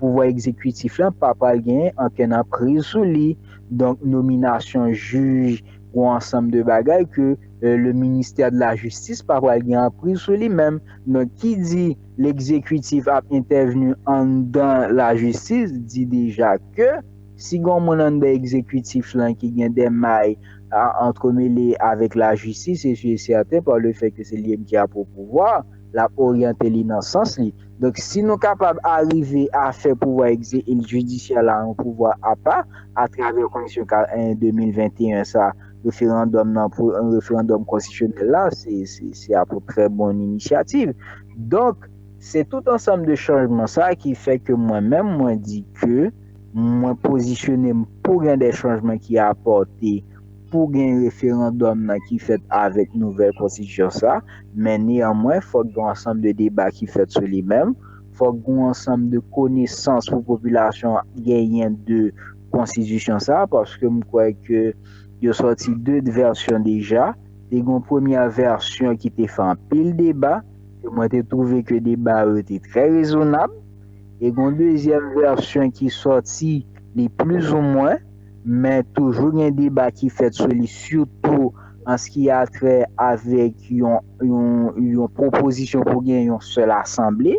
pouvwa egzekitif lan pa pral genyen ankenn anpriz sou li. Donk, nominasyon jij, yon ansanm de bagay ke e, le ministè de la jistis pa pral gen anpriz sou li menm. Donk, ki di legzekitif ap entèvni anndan lajistis, di deja ke si gen yon moun anndan egzekitif lan ki gen de may a antremele avèk lajistis, e si e sèten, pa le fèt ke se li menm ki ap o pouvwa, l ap oryante li nan sans li. Donk, si nou kapab arive a fè pouvwa egze- jidisyè la yon pouvwa apa, atravè konstitisyon ka- en de mil venteyen sa, referandòm nan, pou referandòm konstitisyonèl la, se, se, se a pou trè bon inisyativ. Donk, se tout ansanm de chanjman sa ki fè ke mwen menm, mwen di ke mwen pozisyone m pou gen de chanjman ki apòte pou gen referandòm nan ki fèt avèk nouvèl konstitisyon sa, men neyanmwen, fòk gen yon ansanm de deba ki fèt sou li menm, fòk gen yon ansanm de konesans pou popilasyon an genyen de konstitisyon sa, paske m kwè ke yo sòti de vèsyon deja. Te gen yon premyè vèsyon ki te fè anpil deba, ke mwen te twouve ke deba yo te trè rezonab. E gen yon dezyèm vèsyon ki sòti, li plizoumwen, men toujou gen deba ki fèt sou li, sitou an se ki a trè avèk yon, yon, yon pwopozisyon pou gen yon sèl asanble,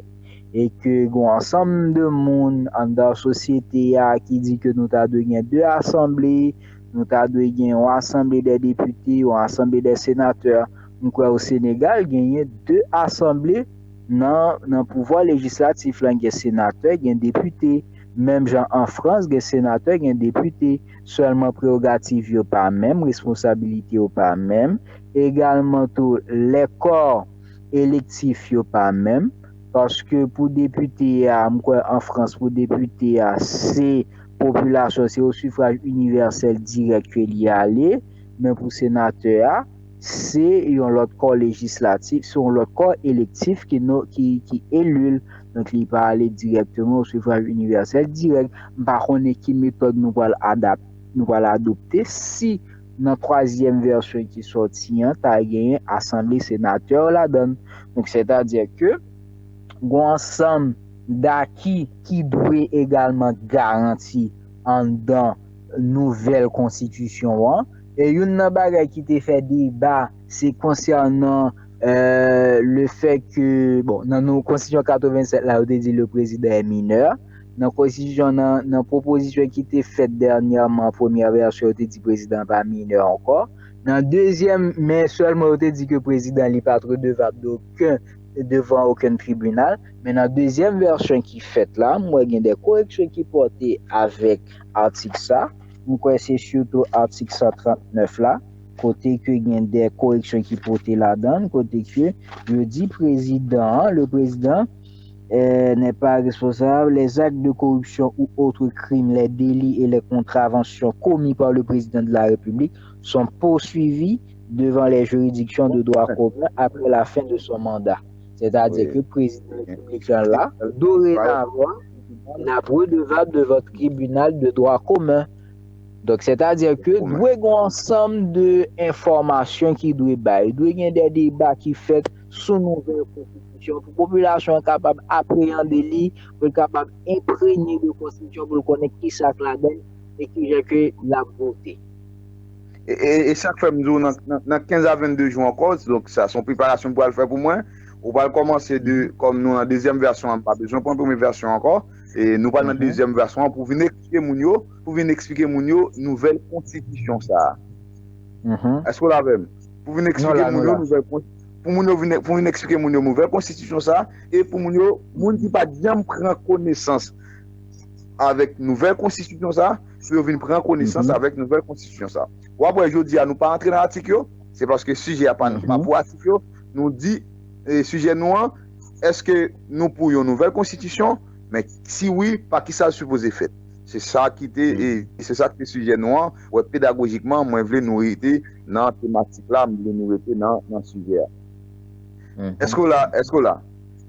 e ke gen yon ansanm de moun anndan sosyete a ki di ke nou ta dwe gen de asanble, nou ta dwe gen yon asanble dè depite, yon asanble dè senatè. M kwè o Senegal genyen de asanble nan, nan pouvwa lejislatif la, gen senatè, gen depite. Menm jan an Frans, gen senatè, gen depite. Sèlman prerogativ yo pa menm, responsabilite yo pa menm. Egalman tou, lè kò elektif yo pa menm. Paske pou depite a, m kwè an Frans, pou depite a, se popilasyon, se o sifraj inivèsèl dirèk ke li ale. Men pou senatè a, se yon lòt kò lejislatif, se yon lòt kò elektif ki, no, ki, ki eli l. Donk, li pa ale dirèkteman o sifraj inivèsèl dirèk. M pa konnen ki metòd nou pral adap-, nou pral adopte si nan twazyèm vèsyon ki sòti an, ta genyen asanble senatè ladan l. Donk, sètadi ke gen yon ansanm daki ki dwe egalman garanti anndan nouvèl konstitisyon an. E youn nan bagay ki te fè deba, se konsènan, euh, le fait que, bon, nan nou konstitisyon katrevennsèt la, yo te di le président est mineur. Nan konstitisyon, nan, nan pwopozisyon ki te fèt dènyèman, premyè vèsyon, yo te di prezidan pa minè ankò. Nan dezyèm, men sèlman yo te di ke prezidan li pa t redevab doken, devan okenn tribinal. Men nan dezyèm vèsyon ki fèt la, m wè gen de koreksyon ki pòte avèk atik sa. M kwè se sitou atik san trannèf la, kote ke gen de koreksyon ki pote ladan l, kote ke yo di prezidan an, le président, euh, n'est pas responsable. Les actes de corruption ou autres crimes, les délits et les contraventions commis par le président de la République sont poursuivis devant les juridictions de droit commun après la fin de son mandat. Sètadi ke prezidan repiblik lan la, dorenavan, l ap redevab devan tribinal de dwa komen. Donk, sètadi ke dwe gen yon ansanm de enfòmasyon ki dwe bay. Dwe gen de deba ki fèt sou nouvèl konstitisyon pou popilasyon an kapab apreyande li, pou l kapab enprenye de konstitisyon, pou l konnen ki sa k ladan l e ki jan ke l ap vote. E, e, e sa k fè m di w nan, nan, nan kenz a vennde jou ankò, donk sa se yon preparasyon m pral fè pou mwen. Ou pral kòmanse de, kòm nou nan dezyèm vèsyon an, m pa bezwen pran premye vèsyon ankò. E nou pral nan dezyèm vèsyon an pou vin eksplike moun yo, pou vin eksplike moun yo nouvèl konstitisyon sa a. Èske w la avè m? Pou vin eksplike moun yo nouvèl konstitisyon. Pou moun yo vin, pou vin eksplike moun yo nouvèl konstitisyon sa a, e pou moun yo, moun ki pa t janm pran konesans avèk nouvèl konstitisyon sa a, pou yo vin pran konesans avèk nouvèl konstitisyon sa a. W ap wè jodi a nou pa antre nan atik yo, se paske sijè a pa, pa pou atik yo. Nou di, e, sijè nou an, èske nou pou yon nouvèl konstitisyon? Men si wi, pa ki sa l sipoze fèt? Se sa ki te, e, se sa ki te sijè nou an. Wè, pedagojikman, mwen vle nou rete nan tematik la, m vle nou rete nan, nan sijè a. Èske w la? Èske w la?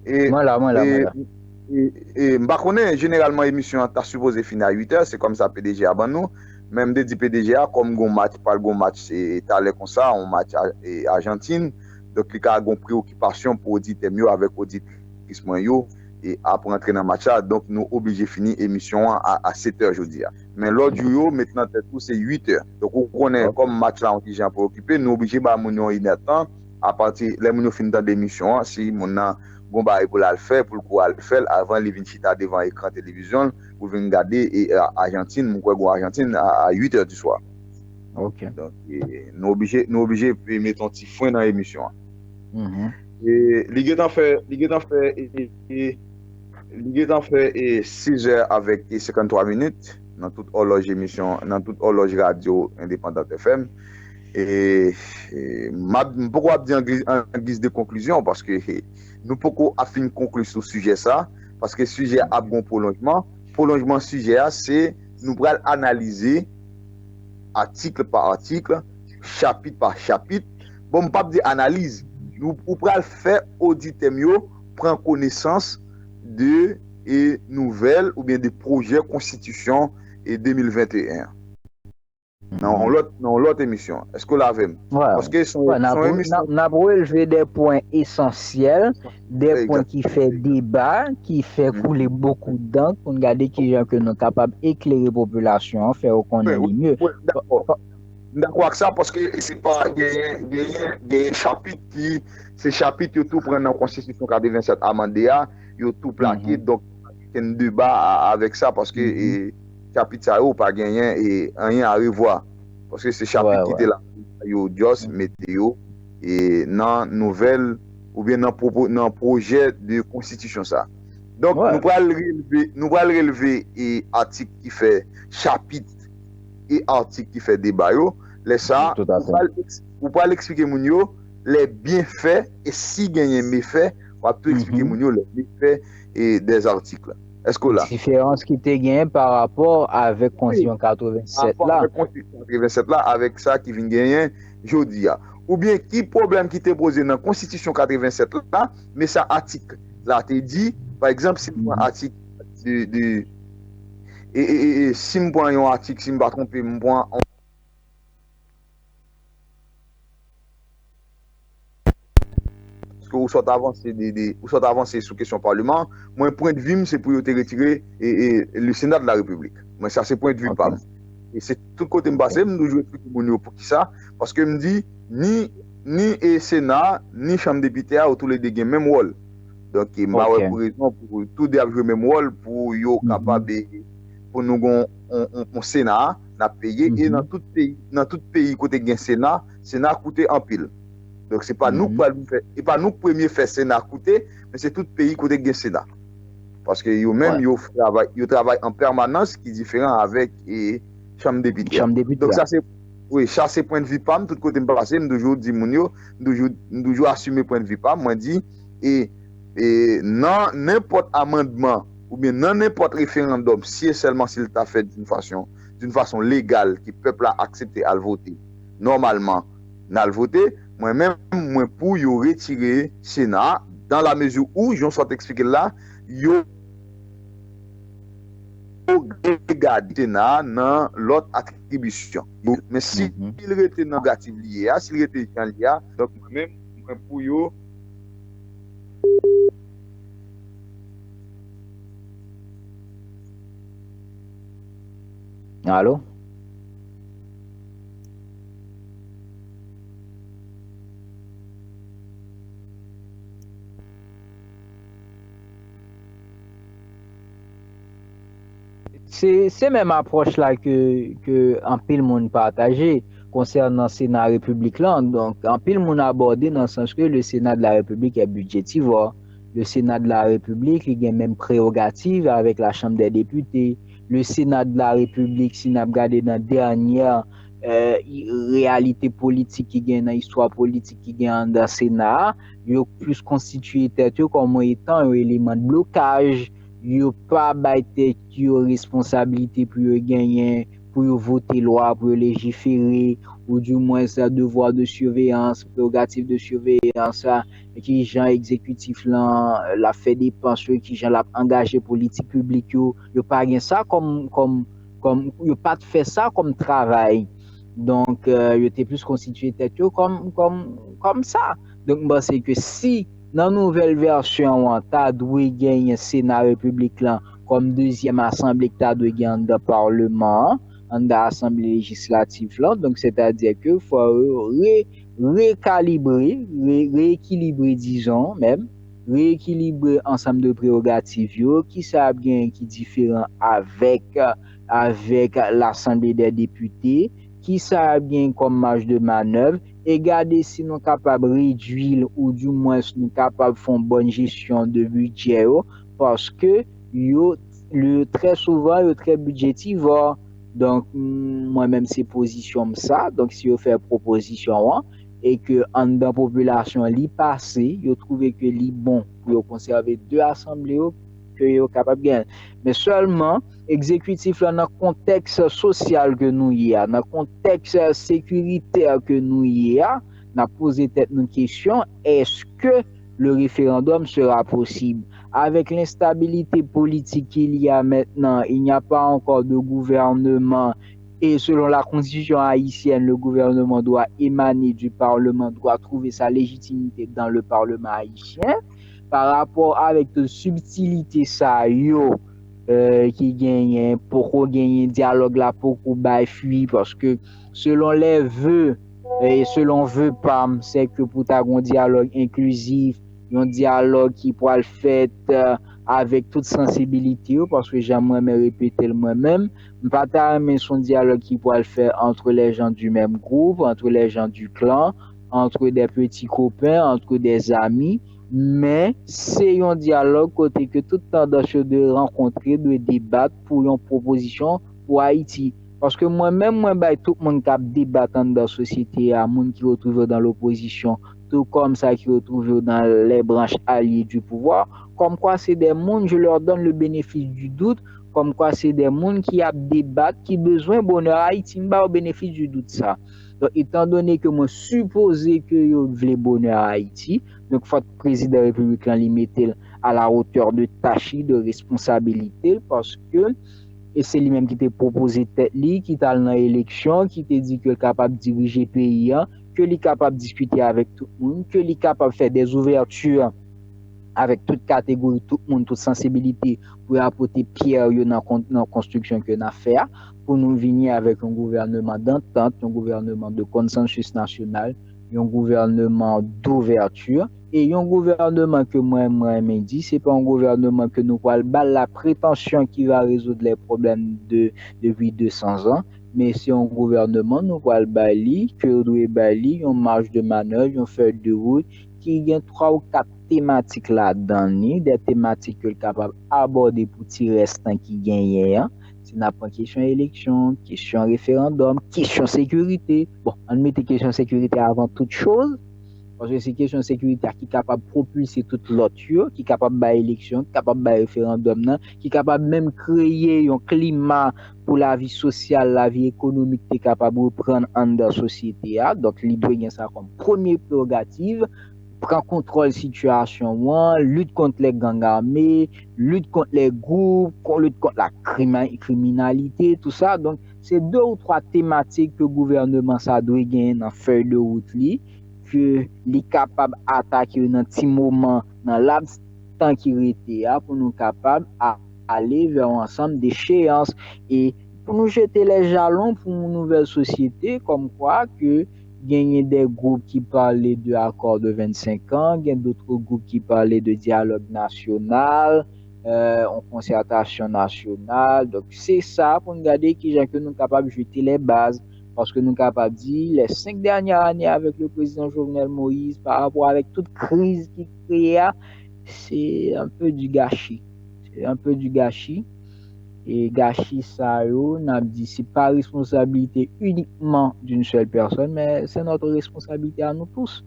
E, mwen la, mwen la, e, mwen la. E, e, m pa konnen, jeneralman, emisyon an ta sipoze fini a uit è, se kòm sa P D G a ban nou. Men m te di P D G a, kòm gon match, pral gon match, e, talè konsa, yon match a, e, Ajantin. Donk, li ka gon preyokipasyon pou oditè m yo avèk oditris mwen yo, e, ap rantre nan match la. Donk, nou oblije fini emisyon an a, a sèt è jodi a. Men lòt jou yo, met nan tèt ou se uit è. Donk, ou konnen, kòm match la yon ti jan preyokipe, nou oblije ba moun yo yon inèdtan. Apati lè moun yo fin tande emisyon an, si moun nan gon bagay pou l al fè, pou l kouri al fè l, avan li vin chita devan ekran televizyon l, pou l vin gade, e, a, Ajantin, mwen kwè gon Ajantin a, a uit è di swa. Ok. Donk, e, nou oblije, nou oblije mete yon ti fren nan emisyon an. E, li gentan fè, li gentan fè, e, e, e, li gentan fè, e, sèz è avèk, e, senkanntwa minit nan tout òlòj emisyon, nan tout òlòj radyo Endepandant F M. E, e, m ap, m poko ap di an giz, an giz de konklizyon, paske, e, nou poko ap fin konkli sou sijè sa, paske sijè a ap gon pwolonjman. Pwolonjman sijè a, se nou pral analize atik pa atik, chapit pa chapit. Bon, m p ap di analiz. Nou, ou pral fè oditè m yo pran konesans de e nouvèl oubyen de pwojè konstitisyon e de mil venteyen an. Nan yon lòt, nan yon lòt emisyon. Èske w la avè m? Paske se yon, se yon emisyon. N ap releve de pwen esansyèl, de pwen ki fè deba, ki fè koule bokou dank pou n gade kijan ke nou kapab eklere popilasyon an, fè yo konnen li mye. M dakò ak sa, paske se pa genyen, genyen, genyen chapit ki, se chapit yo tou pran nan konstitisyon katrevennsèt amande a, yo tou plake, donk, okenn deba a- avèk sa, paske e, chapit sa yo pa genyen e, anyen a revwa. Paske se chapit ki te la, yo just mete yo e, nan nouvèl oubyen nan, pwopo, nan pwojè de konstitisyon sa. Donk, nou pral releve, nou pral releve e, atik ki fè chapit e atik ki fè deba yo. Lè sa, ou pral, eks- ou pral eksplike moun yo lè byenfè e si genyen mefè, w ap tou eksplike moun yo lè mefè e dèz atik la. Èske w la? Diferans ki te genyen pa rapò avèk konstitisyon katrevennsèt la. Avèk konstitisyon katrevennsèt la, avèk sa ki vin genyen jodi a. Oubyen ki pwoblèm ki te poze nan konstitisyon katrevennsèt la, men sa atik la te di, pa egzanp, si m pran atik de, de e, e, e, e, si m pran yon atik, si m pa twonpe, m pran Paske ou sot avanse de, de, ou sot avanse sou kesyon paleman, mwen pwendvi m se pou yo te retire e, e, le Sena de la Repiblik. Mwen sa se pwendvi pa m. E se tout kote m pase, m toujou eksplike moun yo poukisa. Paske m di, ni, ni e Sena, ni Chanm Depite a, yo toulede gen menm wòl. Donk, e, m pa wè pou rezon pou tou de ap jwe menm wòl pou yo kapab, e, pou nou gon on, on, on Sena, n ap peye, e nan tout peyi, nan tout peyi kote gen Sena, Sena koute anpil. Donk, se pa nou k pral vin fè, e pa nou k premye fè Sena koute, men se tout peyi kote gen Sena. Paske yo menm, yo travay, yo travay an pèmanans ki diferan avèk e, Chanm Depite a. Donk, sa se, wi, sa se pwendvi pa m, tout kote m pase, m toujou di moun yo, m toujou, m toujou asime pwendvi pa m, mwen di, e, e nan nenpòt amandman oubyen nan nenpòt referandòm, si e sèlman si l ta fèt d'une façon, d'une façon légale, ke pèp la aksepte al vote nòmalman, n al vote, mwen menm, mwen pou yo retire Sena a, dans la mesure où, jan w sot eksplike l la, yo regade Sena a nan lòt atribisyon. Men si l rete nan prerogativ li ye a, si l rete jan l ye a, donk mwen menm, mwen pou yo Alo? Se, se menm apwòch la ke, ke anpil moun pataje konsènan Sena Repiblik lan. Donk, anpil moun abòde nan sans ke le Sénat de la République est budgétivore. Le Sénat de la République, li gen menm prerogativ avèk la Chambre des députés. Le Sénat de la République, si n ap gade nan dènyè, euh, reyalite politik ki gen nan istwa politik ki gen anndan Sena a, yo plis konstitiye tèt yo kòm etan yon eleman de blokaj. Yo pa bay tèt yo responsablite pou yo genyen, pou yo vote lwa, pou yo lejifere, ou dimwens devwa de siveyans, prerogativ de siveyans, ki jan egzekitif lan, l ap fè depans yo, ki jan l ap angaje politik piblik yo. Yo pa gen sa kòm, kòm, kòm, yo pa t fè sa kòm travay. Donk, euh, yo te plis konstitiye tèt yo kòm, kòm, kòm sa. Donk, m panse ke si nan nouvèl vèsyon an, ta dwe genyen Sena Repiblik lan kòm dezyèm asanble ki ta dwe gen anndan palman an, anndan asanble lejislatif lan. Donk, sètadi ke fò yo re, rekalibre, re, reekilibre, dizon, menm, reekilibre ansanm de prerogativ yo, kisa ap genyen ki diferan avèk, avèk Lasanble dè Depite, kisa ap genyen kòm maj de manèv, e gade si nou kapab redwi l, ou dimwens nou kapab fè yon bòn jesyon de bidjè yo, paske yo, yo trè souvan, yo trè bidjetivò. Donk, m, mwen menm, se pozisyon m sa. Donk, si yo fè pwopozisyon an, e ke anndan popilasyon an li pase, yo twouve ke li bon pou yo konsève de asanble yo, yo kapab genyen. Men sèlman, egzekitif la, nan kontèks sosyal ke nou ye a, nan kontèks sekiritè ke nou ye a, n ap poze tèt nou kesyon, èske le référendum sera possible? Avec l'instabilité politique qu'il y a maintenant, il n'y a pas encore de gouvernement. Et selon la constitution haïtienne, le gouvernement doit émaner du Parlement, doit trouver sa légitimité dans le Parlement haïtien. Pa rapò avèk tout sibtilite sa yo, euh, ki genyen, poko genyen, dyalòg la poko bay fwi, paske selon les vœux, e selon ve pa m, se ke pou ta gon dyalòg enklizif, yon dyalòg ki pral fèt, euh, avèk tout sansibilite yo, paske jan mwen renmen repete l mwen menm, m pa ta renmen se yon dyalòg ki pral fèt entre les gens du même groupe, entre les gens du clan, entre des petits copains, entre des amis, men se yon dyalòg kote ke tout tandans yo dwe rankontre, dwe debat pou yon pwopozisyon pou Ayiti. Paske mwen menm, mwen bay tout moun k ap debat anndan sosyete a, moun ki retwouve yo dans l'opposition, tout comme ça ki retwouve yo dans les branches alliées du pouvoir, comme quoi c'est des moun, je leur donne le bénéfice du doute, comme quoi c'est des moun ki ap debat, ki bezwen bonè Ayiti, m ba yo benefis di dout sa. Donk, etan done ke mwen sipoze ke yo vle bonè Ayiti, donk fòk prezidan repiblik lan li mete l à la hauteur de tâche li, de responsabilite l, paske e se li menm ki te pwopoze tèt li, ki t al nan eleksyon, ki te di ke l kapab dirije peyi an, ke li kapab diskite avèk tout moun, ke li kapab fè des ouvertures avèk tout kategori, tout moun, tout sansibilite pou y ap pote pyè yo nan kon-, nan konstriksyon ke n ap fè a, pou nou vini avèk yon gouvèneman dantant, yon gouvèneman de konsansis nasyonal, yon gouvèneman douvèti, e yon gouvèneman ke mwen, mwen renmen di, se pa yon gouvèneman ke nou pral ba l la pretansyon ki va rezoud les problèmes de, depuis deux cents ans, men se yon gouvèneman nou pral ba li, ke yo dwe ba li yon marge de manœuvre, yon feuille de route ki gen twa ou kat tematik ladan li, de tematik ke l kapab abòde pou ti rès tan ki genyen an. Si n ap pran kesyon eleksyon, kesyon referandòm, kesyon sekirite. Bon, ann mete kesyon sekirite avan tout choz, paske se kesyon sekirite a ki kapab pwopilse tout lòt yo, ki kapab bay eleksyon, ki kapab bay referandòm nan, ki kapab menm kreye yon klima pou lavi sosyal, lavi ekonomik te kapab reprann anndan sosyete a. Donk, li dwe gen sa kòm premye prerogativ, pran kontwòl sitiyasyon an, lit kont les gangs armés, lit kont les groupes, kon-, lit kont la krima-, kriminalite, tou sa. Donk, se de ou twa tematik ke gouvèneman sa dwe genyen nan fèy de wout li, ke li kapab atake yo nan ti moman, nan laps tan ki rete a, pou nou kapab a-, ale vè yon ansanm decheyans e pou nou jete les jalons pou yon nouvèl sosyete, kòmkwa ke genyen de gwoup ki pale de accord de vingt-cinq ans, gen dòt gwoup ki pale de dyalòg nasyonal, euh, yon konsètasyon nasyonal. Donk, se sa pou n gade kijan ke nou kapab jete les bases, paske nou kapab di, les cinq dernières années avec le président Jovenel Moïse, pa rapò avèk tout kriz ki kreye a, c'est un peu du gâchis. C'est un peu du gâchis. E gachi sa yo, n ap di, se pa responsabilité uniquement d'une seule personne, mais c'est notre responsabilité à nous tous.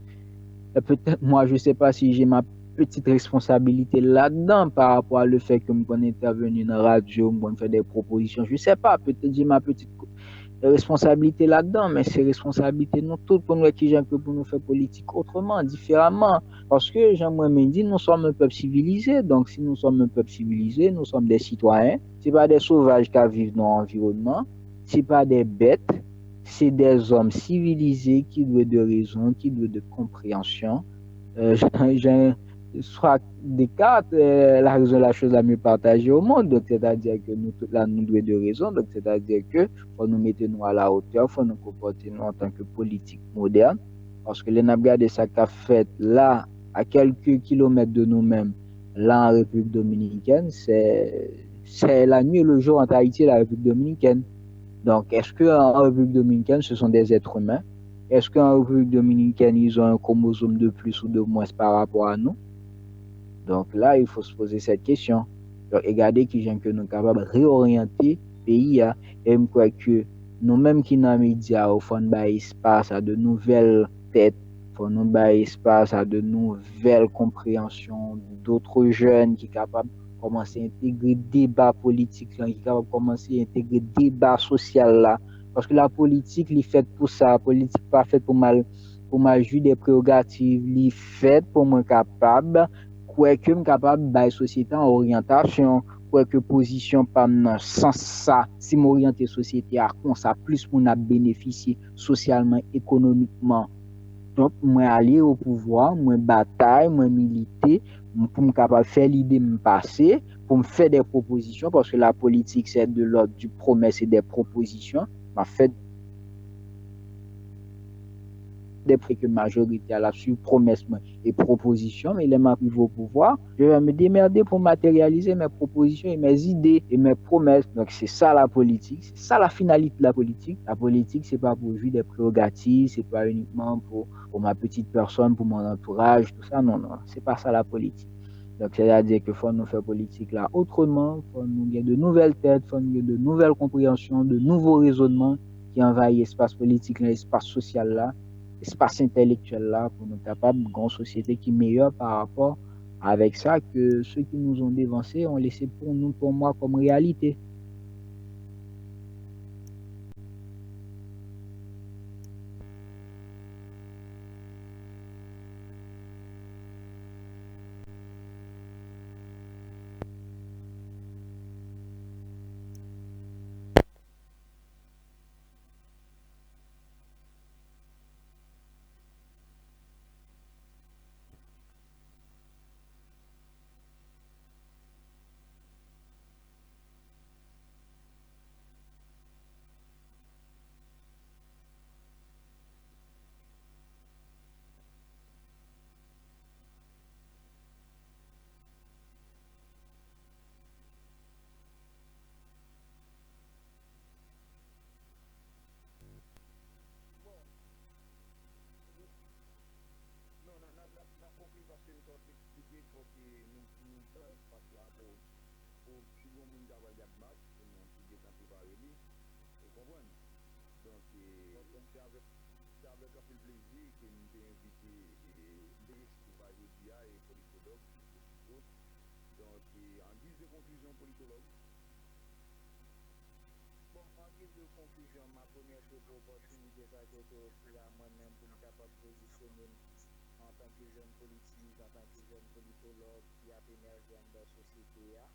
Et peut-être, moi, je sais pas si j'ai ma petite responsabilité là-dedans par rapport à le fait que m konn entèveni nan radyo, m konn fè des propositions. Je sais pas, peut-être j'ai ma petite responsabilité là-dedans, men se responsabilité nou tout pou nou wè kijan ke pou nou fè politik autrement, différemment. Paske, jan mwen menm di, nous sommes un peuple civilisé. Donc, si nous sommes un peuple civilisé, nous sommes des citoyens. Se pa des sauvages k ap viv nan yon anviwònman. Se pa des bêtes. Se des hommes civilisés qui doué de raison, qui doué de compréhension. Euh, jan, jan, swa Descartes, euh, la raison est la chose la mieux partagée au monde. Donc, c'est-à-dire que nou tout la, nou dwe de rezon. Donc, c'est-à-dire que fò nou mete nou à la hauteur, fò nou konpòte nou antanke politik modèn. Paske lè n ap gade sa k ap fèt la, a kèlke kilomèt de nou menm, la an Repiblik Dominikèn, c'est, c'est la nuit et le jour entre Haïti et la République dominicaine. Donc, est-ce que en République dominicaine, ce sont des êtres humains? Est-ce qu'en République dominicaine, ils ont un chromosome de plus ou de moins par rapport à nous? Donc là, il faut se poser cette question. Donk, e gade kijan ke nou kapab reoryante peyi a. E m kwè ke nou menm ki nan medya yo, fò n bay espas a de nouvelles têtes, fò nou bay espas a de nouvelles compréhensions, d'autres jeunes ki kapab kòmanse entegre deba politik lan, ki kapab kòmanse entegre deba sosyal la. Paske lapolitik, li fèt pou sa. Politik pa fèt pou m al, pou m al jwi de prerogativ. Li fèt pou mwen kapab kwè ke m kapab bay sosyete a yon oryantasyon, kwè ke pozisyon pa m nan sans sa, si m oryante sosyete a konsa, plis moun ap benefisye sosyalman, ekonomikman. Donk, mwen ale o pouvwa, mwen batay, mwen milite, m-, pou m kapab fè lide m pase, pou m fè de pwopozisyon, paske lapolitik, c'est de l'ordre du promesse et des propositions. M ap fè de pre ke majorite a l ap swiv pwomès mwen e pwopozisyon, men lè m ap rive o pouvwa, je vais me démerder pour matérialiser mes propositions et mes idées et mes promesses. Donk, se sa lapolitik, se sa la finalité de la politique. Lapolitik, se pa pou jwi de prerogativ, se pa inikman pou, pour ma petite personne, pour mon entourage, tout sa, non, non, se pa sa lapolitik. Donk, sètadi ke fò nou fè politik la otreman, fò nou gen de nouvèl tèt, fò nou gen de nouvèl konpreyansyon, de nouvo rezònman ki anvayi espas politik lan, espas sosyal la, espas entèlektyèl la, pou nou kapab gen yon sosyete ki meyè pa rapò avèk sa ke ceux qui nous ont devancés ont laissé pour nous, pour moi, comme réalité. Bon, non, n a, n a, n a, n a konkli paske m t ap eksplike, fòk nou, nou pran espas la pou, pou si gon moun ta pral gad match, pou nou, pou gentan prepare li, ou konprann? Donk, e, se avèk, se avèk anpil plezi ke m te envite, e, m te resevwa jodi a, e, politològ Chico Chico. Donk, e, an giz de konklizyon, politològ. Bon, an giz de konklizyon, m ap remèsye w pou opòtinite sa ke w te ofri a mwen menm pou m kapab pozisyone m antanke jèn politik, antanke jèn politològ ki ap emèje anndan sosyete a.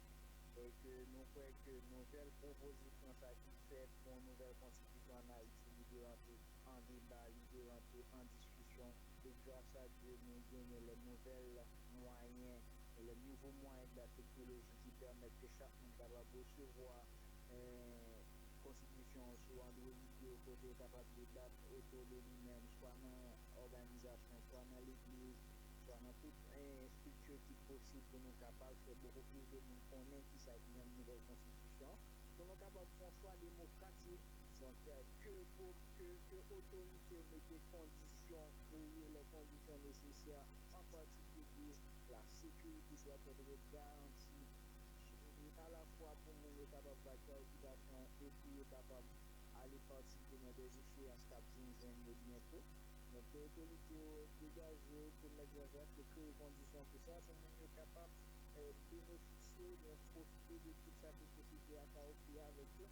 E ke nou kwè ke nouvèl pwopozisyon sa ki fèt pou yon nouvèl konstitisyon ann Ayiti, li dwe rantre an deba, li dwe rantre an diskisyon. E gras a Dye, nou genyen les nouvelles moyens, les nouveaux moyens de la technologie ki pèmèt ke chak moun kapab resevwa, eh, konstitisyon an sou Android yo, kote yo kapab debat otou de li menm, swa nan òganizasyon, swa nan legliz, swa nan tout, eh, estrikti ki posib pou nou kapab fè bokou plis de moun konnen kisa ki nan nouvèl konstitisyon, pou nou kapab fè yon chwa demokratik. Donk, ke, ke, ke otorite yo mete kondisyon, kreye les conditions nécessaires, an patikilye la sécurité doit être garantie, alafwa pou moun yo kapab bay klarifikasyon epi yo kapab ale patisipe nan de echeyans k ap vin jwenn yo byento. Donk, ke otorite yo degaje yo, ke Mèt Jean Jacques yo kreye kondisyon pou sa, pou moun yo kapab, eh, benefisye, oubyen pwofite de tout sa ke sosyete a ka ofri avèk yo.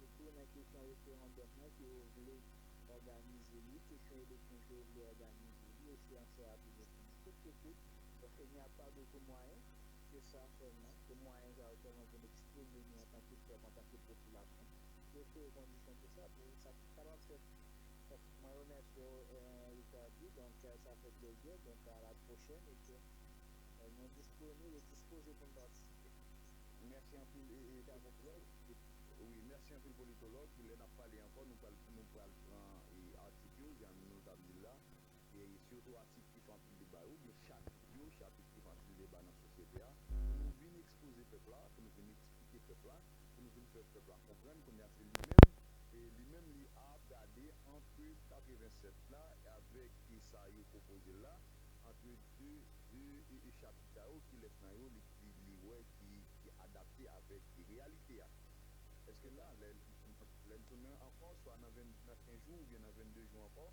Epi nan kesyon referandòm nan, ke yo vle òganize li, kesyon eleksyon ke yo vle òganize li, echeyans sa a tou defini kout pou kout. Donk, il n'y a pas d'autre moyen que ça seulement, ke mwayen sa yo sèlman pou n eksprime nou antanke pèp, antanke popilasyon, pou kreye kondisyon pou sa, pou sa kapab fèt. Donk, mwen remèsye w, eh, Ricardy, donk, eh, sa fè plezi, donk, à la prochaine, e ke, eh, nou disponib e dispoze pou n patisipe. Mèsi anpil, e, e, politològ. Wi, mèsi anpil, politològ. Lè n ap pale ankò, nou pral, nou pral pran, e, atik yo, jan nou t ap di l la. E sitou atik ki fè anpil deba yo, oubyen chapit yo, chapit ki fè anpil deba nan sosyete a, pou nou vin ekspoze pèp la, pou nou vin eksplike pèp la, pou nou vin fè pèp la konprann. Kounye a se li menm, e li menm li ap gade ant katrevennsèt la avèk e sa yo pwopoze l la, ant de, de, e, e chapit sa yo, kilès nan yo li, li, li wè ki, ki adapte avèk reyalite a. Èske la, lè, lè n tounen ankò, swa nan ven, nan kenz jou oubyen nan vennde jou ankò,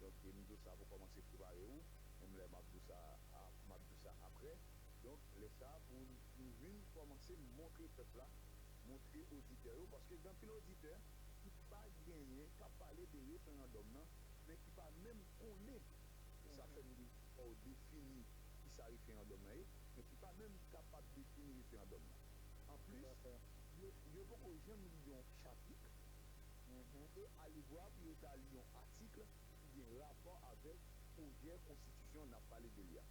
donk, e, m di w sa pou kòmanse prepare w, menm lè m ap di w sa, a, m ap di w sa aprè. Donk, lè sa a, pou nou vin kòmanse montre pèp la, montre oditè yo, paske gen anpil oditè ki pa genyen, k ap pale de referandòm nan, men ki pa menm konnen. E sa fè m di fò w defini ki sa referandòm nan ye, men ki pa menm kapab defini referandòm nan. Anplis, yo, yo poko janm li yon chapit, e alevwa pou yo ta li yon atik ki gen rapò avèk pwojè konstitisyon n ap pale de li a.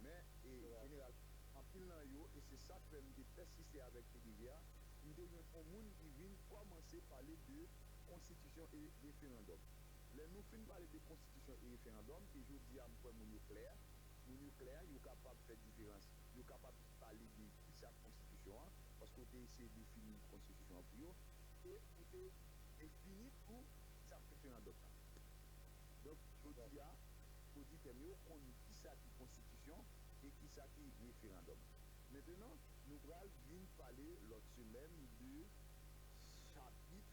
Men, e, jeneral, anpil nan yo, e se sa k fè m te pèsiste avèk P D G a, m te jwenn yon moun ki vin kòmanse pale de konstitisyon e referandòm. Lè nou fin pale de konstitisyon e referandòm, e jodi a m kwè moun yo klè, moun yo klè, yo kapab fè diferans, yo kapab pale de kisa k konstitisyon an, paske w te eseye defini konstitisyon an pou yo, e ou te defini tou kisa k referandòm nan. Donk, jodi a, oditè m yo konn kisa ki konstitisyon e kisa ki referandòm. Mentenan, nou pral vin pale lòt semèn de chapit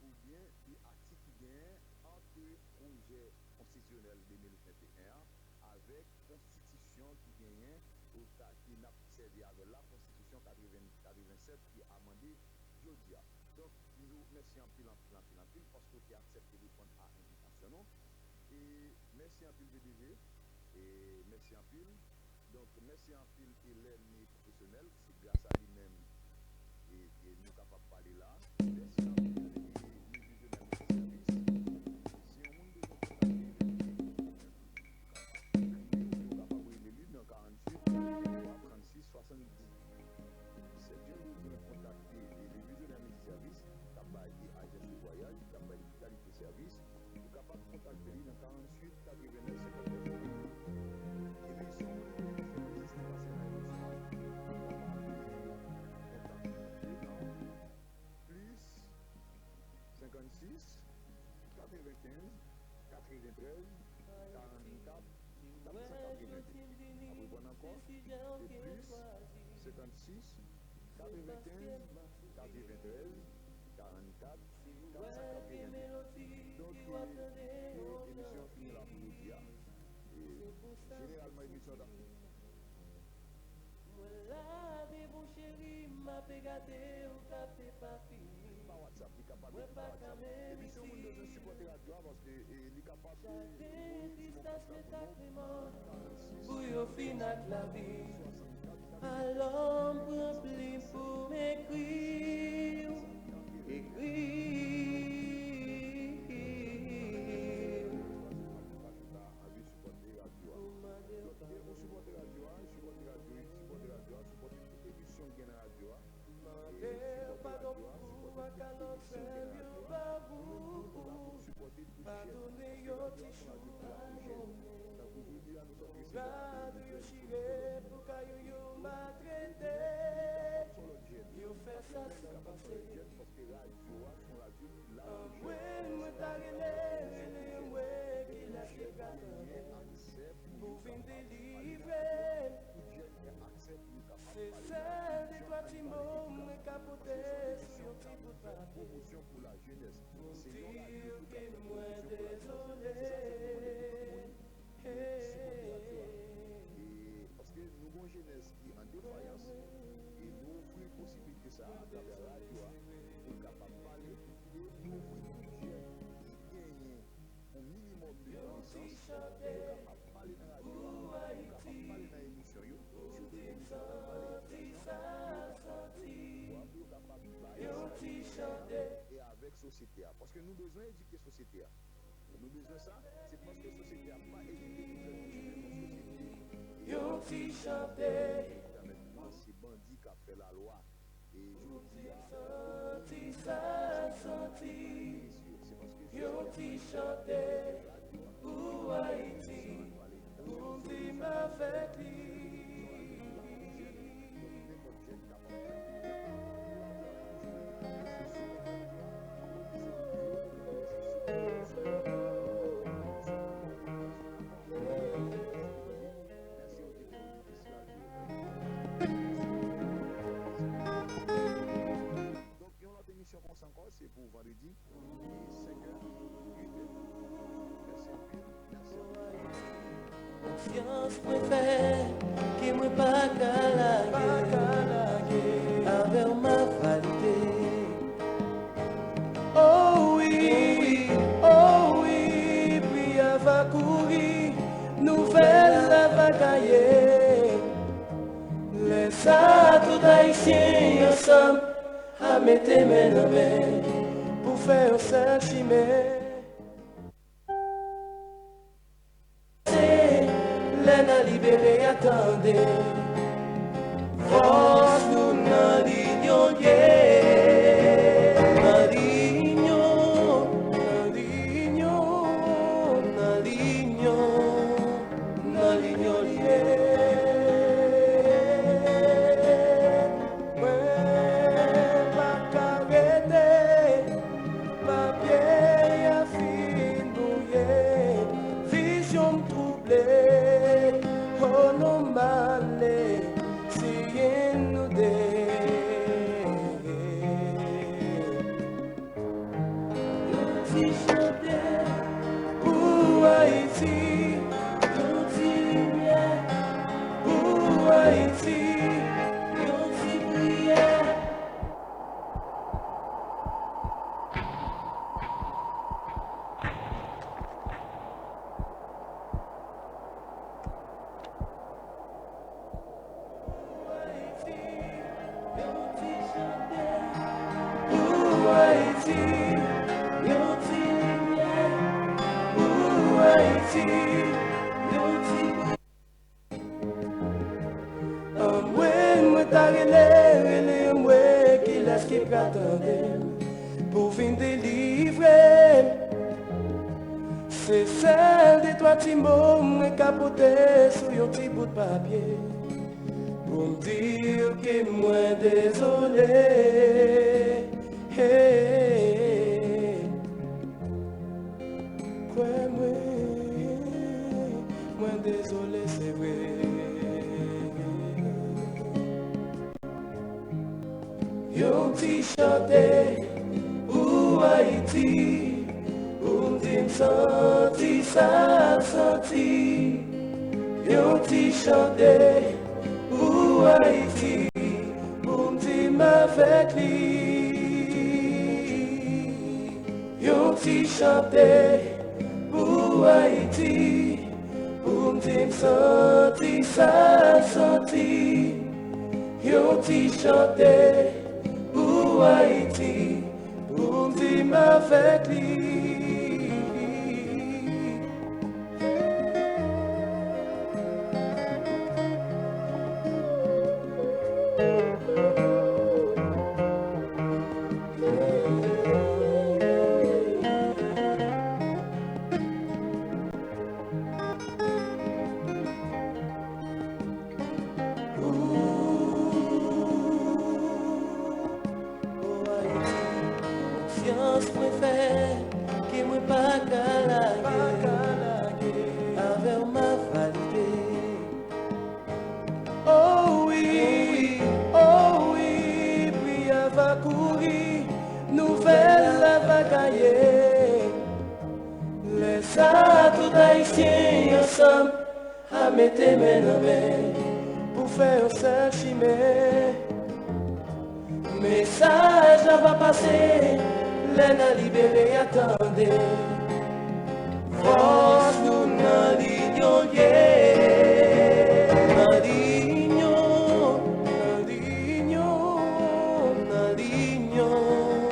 oubyen de atik ki genyen ant pwojè konstitisyonèl de mil venteyen an avèk konstitisyon ki genyen, ou ta, ke n ap sèvi avè l la, konstitisyon katreven, katreven sèt ki amande jodi a. Donk, m di w mèsi anpil, anpil, anpil, anpil, paske w te aksepte reponn a envitasyon nou. E mèsi anpil, P D G. E mèsi anpil. Donk, mèsi anpil, Hélène e Pwofesyonèl. Se gras a li menm e, e nou kapab pale la. Mèsi anpil, e, Minis Jovenel Moïse Sèvis. Si yon moun bezwen kontakte Hélène, ou kapab rele li nan karanntuit, trannsis, swasanndis. Sèten yo bezwen kontakte Levizyoner Media Service, k ap bay e ajans de vwayaj, k ap bay kalite sèvis. Ou kapab kontakte li nan karanntuit, katrevennnèf, senkannnèf. Epi, si yon moun bezwen fè vizit pase nan emisyon an, ou kapab kontakte li nan plis senkannsis, katrevenkenz, katreventrèz, karannkat, kat san katrevenn. N ap reprann ankò, se plis senkannsis, katrevenkenz, katreventrèz, karannkat, kat san katrevenn. Donk, e, e, emisyon an fini la pou jodi a. E, jeneralman, emisyon an t ap Mwen la devan cheri, m ape gade ou ka fè pa fini. Pa WhatsApp, li kapab ekri pa WhatsApp. Epi si yon moun bezwen sipòte radyo a, paske, e, li kapab, e, voye ti mesaj pou nou, karannsis, pou yo fin ak lavi. Alò m pran plim pou m ekri w, ekri w. Anvi sipòte radyo a. Donk, e ou sipòte radyo a, sipòte radyo, sipòte radyo a, sipòte tout emisyon k gen nan radyo a. E sipòte radyo a, sipòte tout emisyon k gen nan radyo a. Nou menm tou, nou la pou n sipòte tout jèn. Paske radyo a se yon radyo ki la pou jèn. Tankou jodi a, nou sot resevwa yon jèn sou Pòtoprens. Li kapab se yon lòt jèn. Li kapab se yon lòt jèn. Paske radyo a se yon radyo ki la pou jèn. Anmwey, mwen ta renmen, renmen, mwen ki lage gade pou vin delivre. Se sèl de twa ti mo mwen ka pote sou yon ti bout papye pou di w ke mwen dezole. Sipòte radyo a. E, paske nou gen yon jenès ki an defayans, e nou ofri posiblite sa a atravè radyo a, pou l kapab pale, e nou ofri tout jèn ki genyen yon minimòm de konesans, pou yo kapab pale nan radyo a, pou yo kapab pale nan emisyon yo, sou tout emisyon k ap pale edikasyon, pou yo kapab bay sa yo bezwen e avèk sosyete a. Paske nou bezwen edike sosyete a. Nou bezwen sa, se paske sosyete a pa edike nou fè nou chanje yon sosyete. Yon ti chante. Pèmèt nou se bandi k ap fè lalwa. E jodi a, santi sa, santi. Yon ti chante pou Ayiti, pou m di m avèk li. Donk, yon lòt emisyon konsa ankò, se pou vandredi, e senk è, uit è. Mèsi anpil, mèsi anpil. Konfyans mwen fè ke mwen pa ka lage, avè w m ap valide. Oh wi, oh wi, pri a va kouri, nouvèl la va gaye. Lè sa a, tout Ayisyen ansanm a mete men nan men pou fè yon sèl chimen. Lè n a libere a, tande. Fòs nou nan linyon l ye. Nan linyon, nan linyon, nan linyon, nan linyon l ye. Mwen pa ka rete. Papye a fin bwouye, vizyon m twouble, o non m ale, siyen nou de. Yon ti chante pou Ayiti, yon ti limyè pou Ayiti, yon ti priyè. Pou Ayiti, yon ti limyè. Pou Ayiti, yon ti Anmwey, mwen ta rele, rele anmwey, kilès ki pral tande m pou vin delivre m? Se sèl de twa ti mo mwen ka pote sou yon ti bout papye pou m di w ke mwen dezole. Hey. Kwè mwen, mwen dezole, se vre. Yon ti chante pou Ayiti, pou m di m santi sa l santi. Yon ti chante pou Ayiti, pou m di m avèk li. Yon ti chante pou Ayiti, pou m di m santi sa l santi. Yon ti chante pou Ayiti, pou m di m avèk li. Konfyans mwen fè ke mwen pa ka lage, avè w m ap valide. Oh wi, oh wi, pri a va kouri, nouvèl la va gaye. Lè sa a, tout Ayisyen ansanm a mete men nan men pou fè yon sèl chimen. Mesaj la va pase, lè n a libere a, tande. Fòs nou nan linyon l ye. Nan linyon, nan linyon, nan linyon,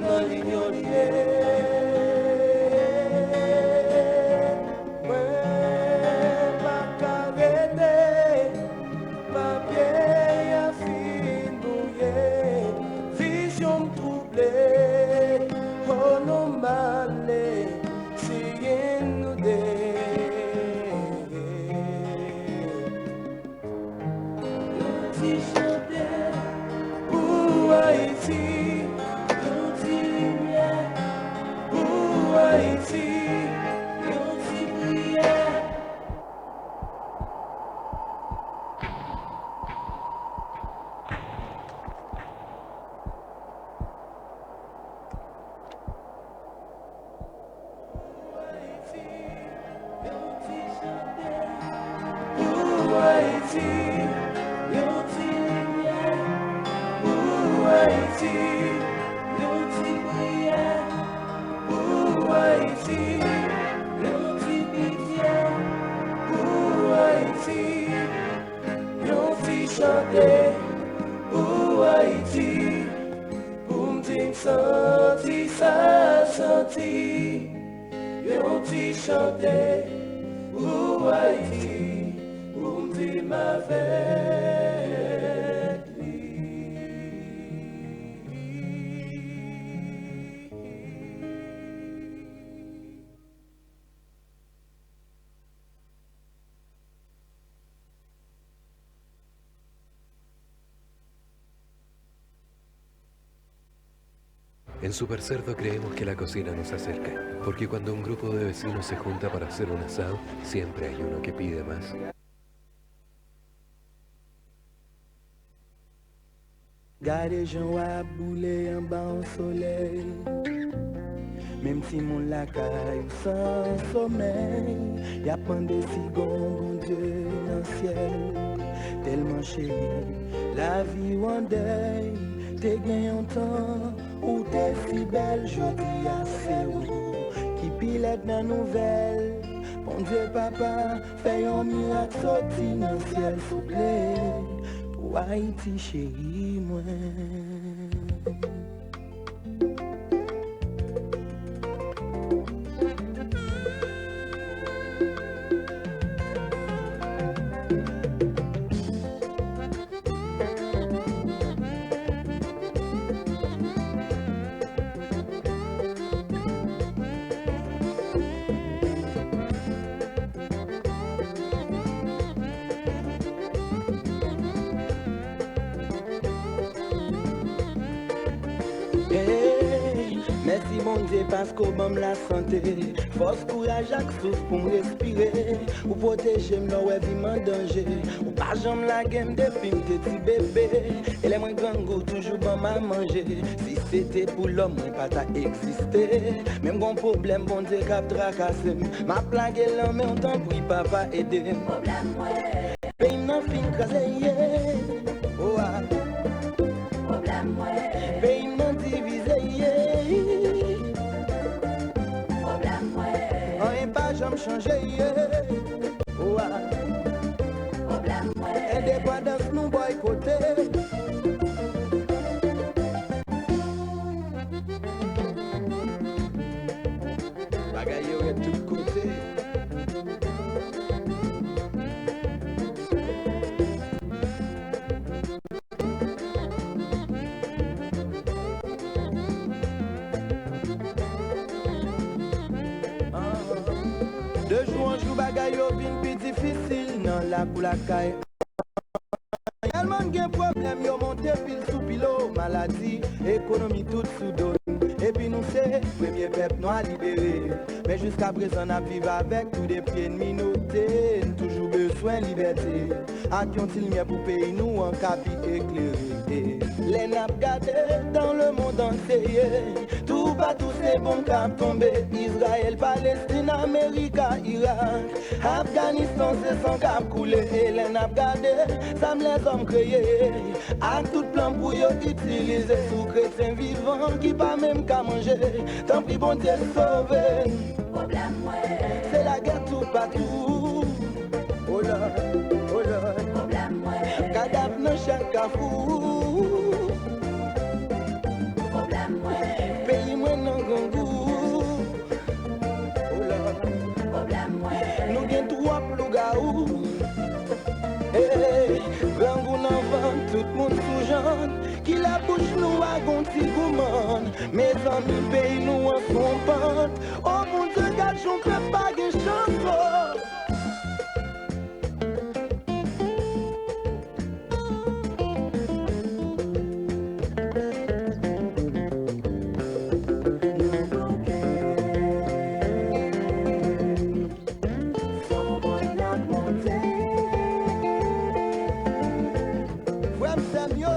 nan linyon l ye. Mwen pa ka rete. Papye a fin bwouye, vizyon m twouble. O non m ale, siyen nou de. Ayiti, yon ti limyè pou Ayiti, yon ti priyè pou Ayiti, yon ti pityè pou Ayiti, yon ti chante pou Ayiti, pou m di m santi sa l santi. Yon ti chante pou Ayiti, pou m di m avèk li. En Super Cerdo creemos que la cocina nos acerca, porque cuando un grupo de vecinos se junta para hacer un asado, siempre hay uno que pide más. Gade jan w ap boule anba yon solèy. Menm timoun lakay ou san somèy, y ap mande si gon Bondye nan syèl. Tèlman cheri, lavi w an dèy. Te gen yon tan ou te si bèl, jodi a se ou ki pi lèd nan nouvèl. Bondye papa, fè yon mirak soti nan syèl souple pou Ayiti cheri mwen. Hey, mèsi Bondye paske w ban m lasante, fòs, kouraj ak souf pou m respire. Ou pwoteje m lè w wè vi m an danje. Ou pa janm lage m depi m te ti bebe. E lè mwen grangou, toujou ban m a manje. Si se te pou lòm, mwen pa ta egziste. Men m gon pwoblèm, Bondye k ap trakase m. M ap lage l nan men w, tanpri, papa, ede m. Pwoblèm mwen. Peyi m nan fin kraze, ye. Oh, ah. Pwoblèm mwen. Peyi m nan divize, ye. Pwoblèm mwen. Anyen pa janm chanje, ye. Oh, ah. Pwoblèm mwen. Endepandans nou bòykote. Bagay yo rèd tout kote. De jou an jou, bagay yo vin pi difisil nan lakou lakay. Tèlman gen pwoblèm, yo monte pil sou pilo, maladi, ekonomi, tout sou do n. Epi nou se premye pèp nwa libere. Men jiskaprezan n ap viv avèk tou de pye n minote. N toujou bezwen libète ak yon ti limyè pou peyi nou an ka pi eklere. Lè n ap gade dans le monde entier, toupatou se bonm k ap tonbe. Izrayèl, Palestin, Amerika, Irak, Afganistan, se san k ap koule. E lè n ap gade zam lèzòm kreye ak tout plan pou yo itilize sou kretyen vivan ki pa menm ka manje. Tanpri, Bondye, sove n. Pwoblèm mwen. Se lagè toupatou. Oh Lord, oh Lord. Pwoblèm mwen. Kadav nan chak kafou. Pwoblèm mwen. Peyi mwen nan grangou. Oh Lord. Pwoblèm mwen. Nou gen twòp lougawou. Hey, grangou nan vant, tout moun sou jant. Kilè bouch nou a gon ti goumann? Mezanmi, peyi nou an son pant. O Bondye, gad jan pèp pa gen chans, o. Frè m, sè m yo.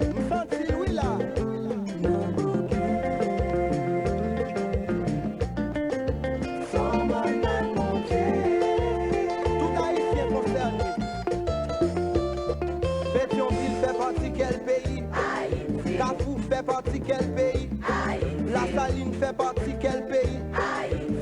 M santi l wi la. Pati kèl peyi? Lasalin fè pati kèl peyi?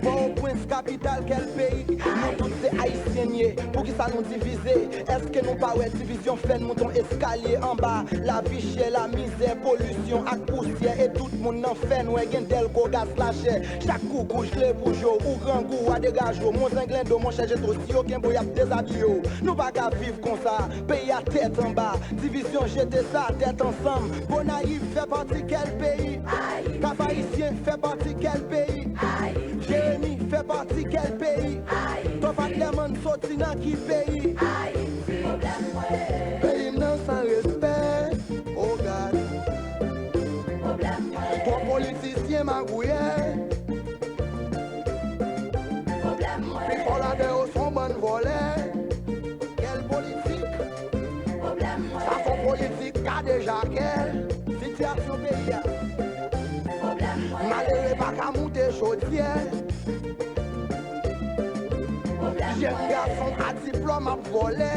Pòtoprens kapital kèl peyi? Nou tout se ayisyen n ye, poukisa nou divize? Èske nou pa wè divizyon fè n moute yon eskalye anba? Lavi chè, lamizè, polisyon ak pousyè, e tout moun nan fè nwè, gen dèlko, gaz lachè. Chak koukouj, leboujo, ougan, gou a degaje w, mon zenglendo, monchè jeto, si yo kenbe w, y ap dezabiye w. Nou pa ka viv konsa, peyi a tèt anba, divizyon jete sa, tèt ansanm. Gonayiv fè pati kèl peyi? Kap Ayisyen fè pati kèl peyi? Jeremi fè pati kèl peyi? Tòv ak Lèmann soti nan ki peyi? Peyi m nan san respè, oh God. Twòp politisyen magouyè. Pifò ladan yo se yon bann vòlè. Kèl politik? Sa se yon politik kadejakè. Sitiyasyon peyi a. Malere pa ka moute chodyè. Jèn gason a diplòm ap vòlè.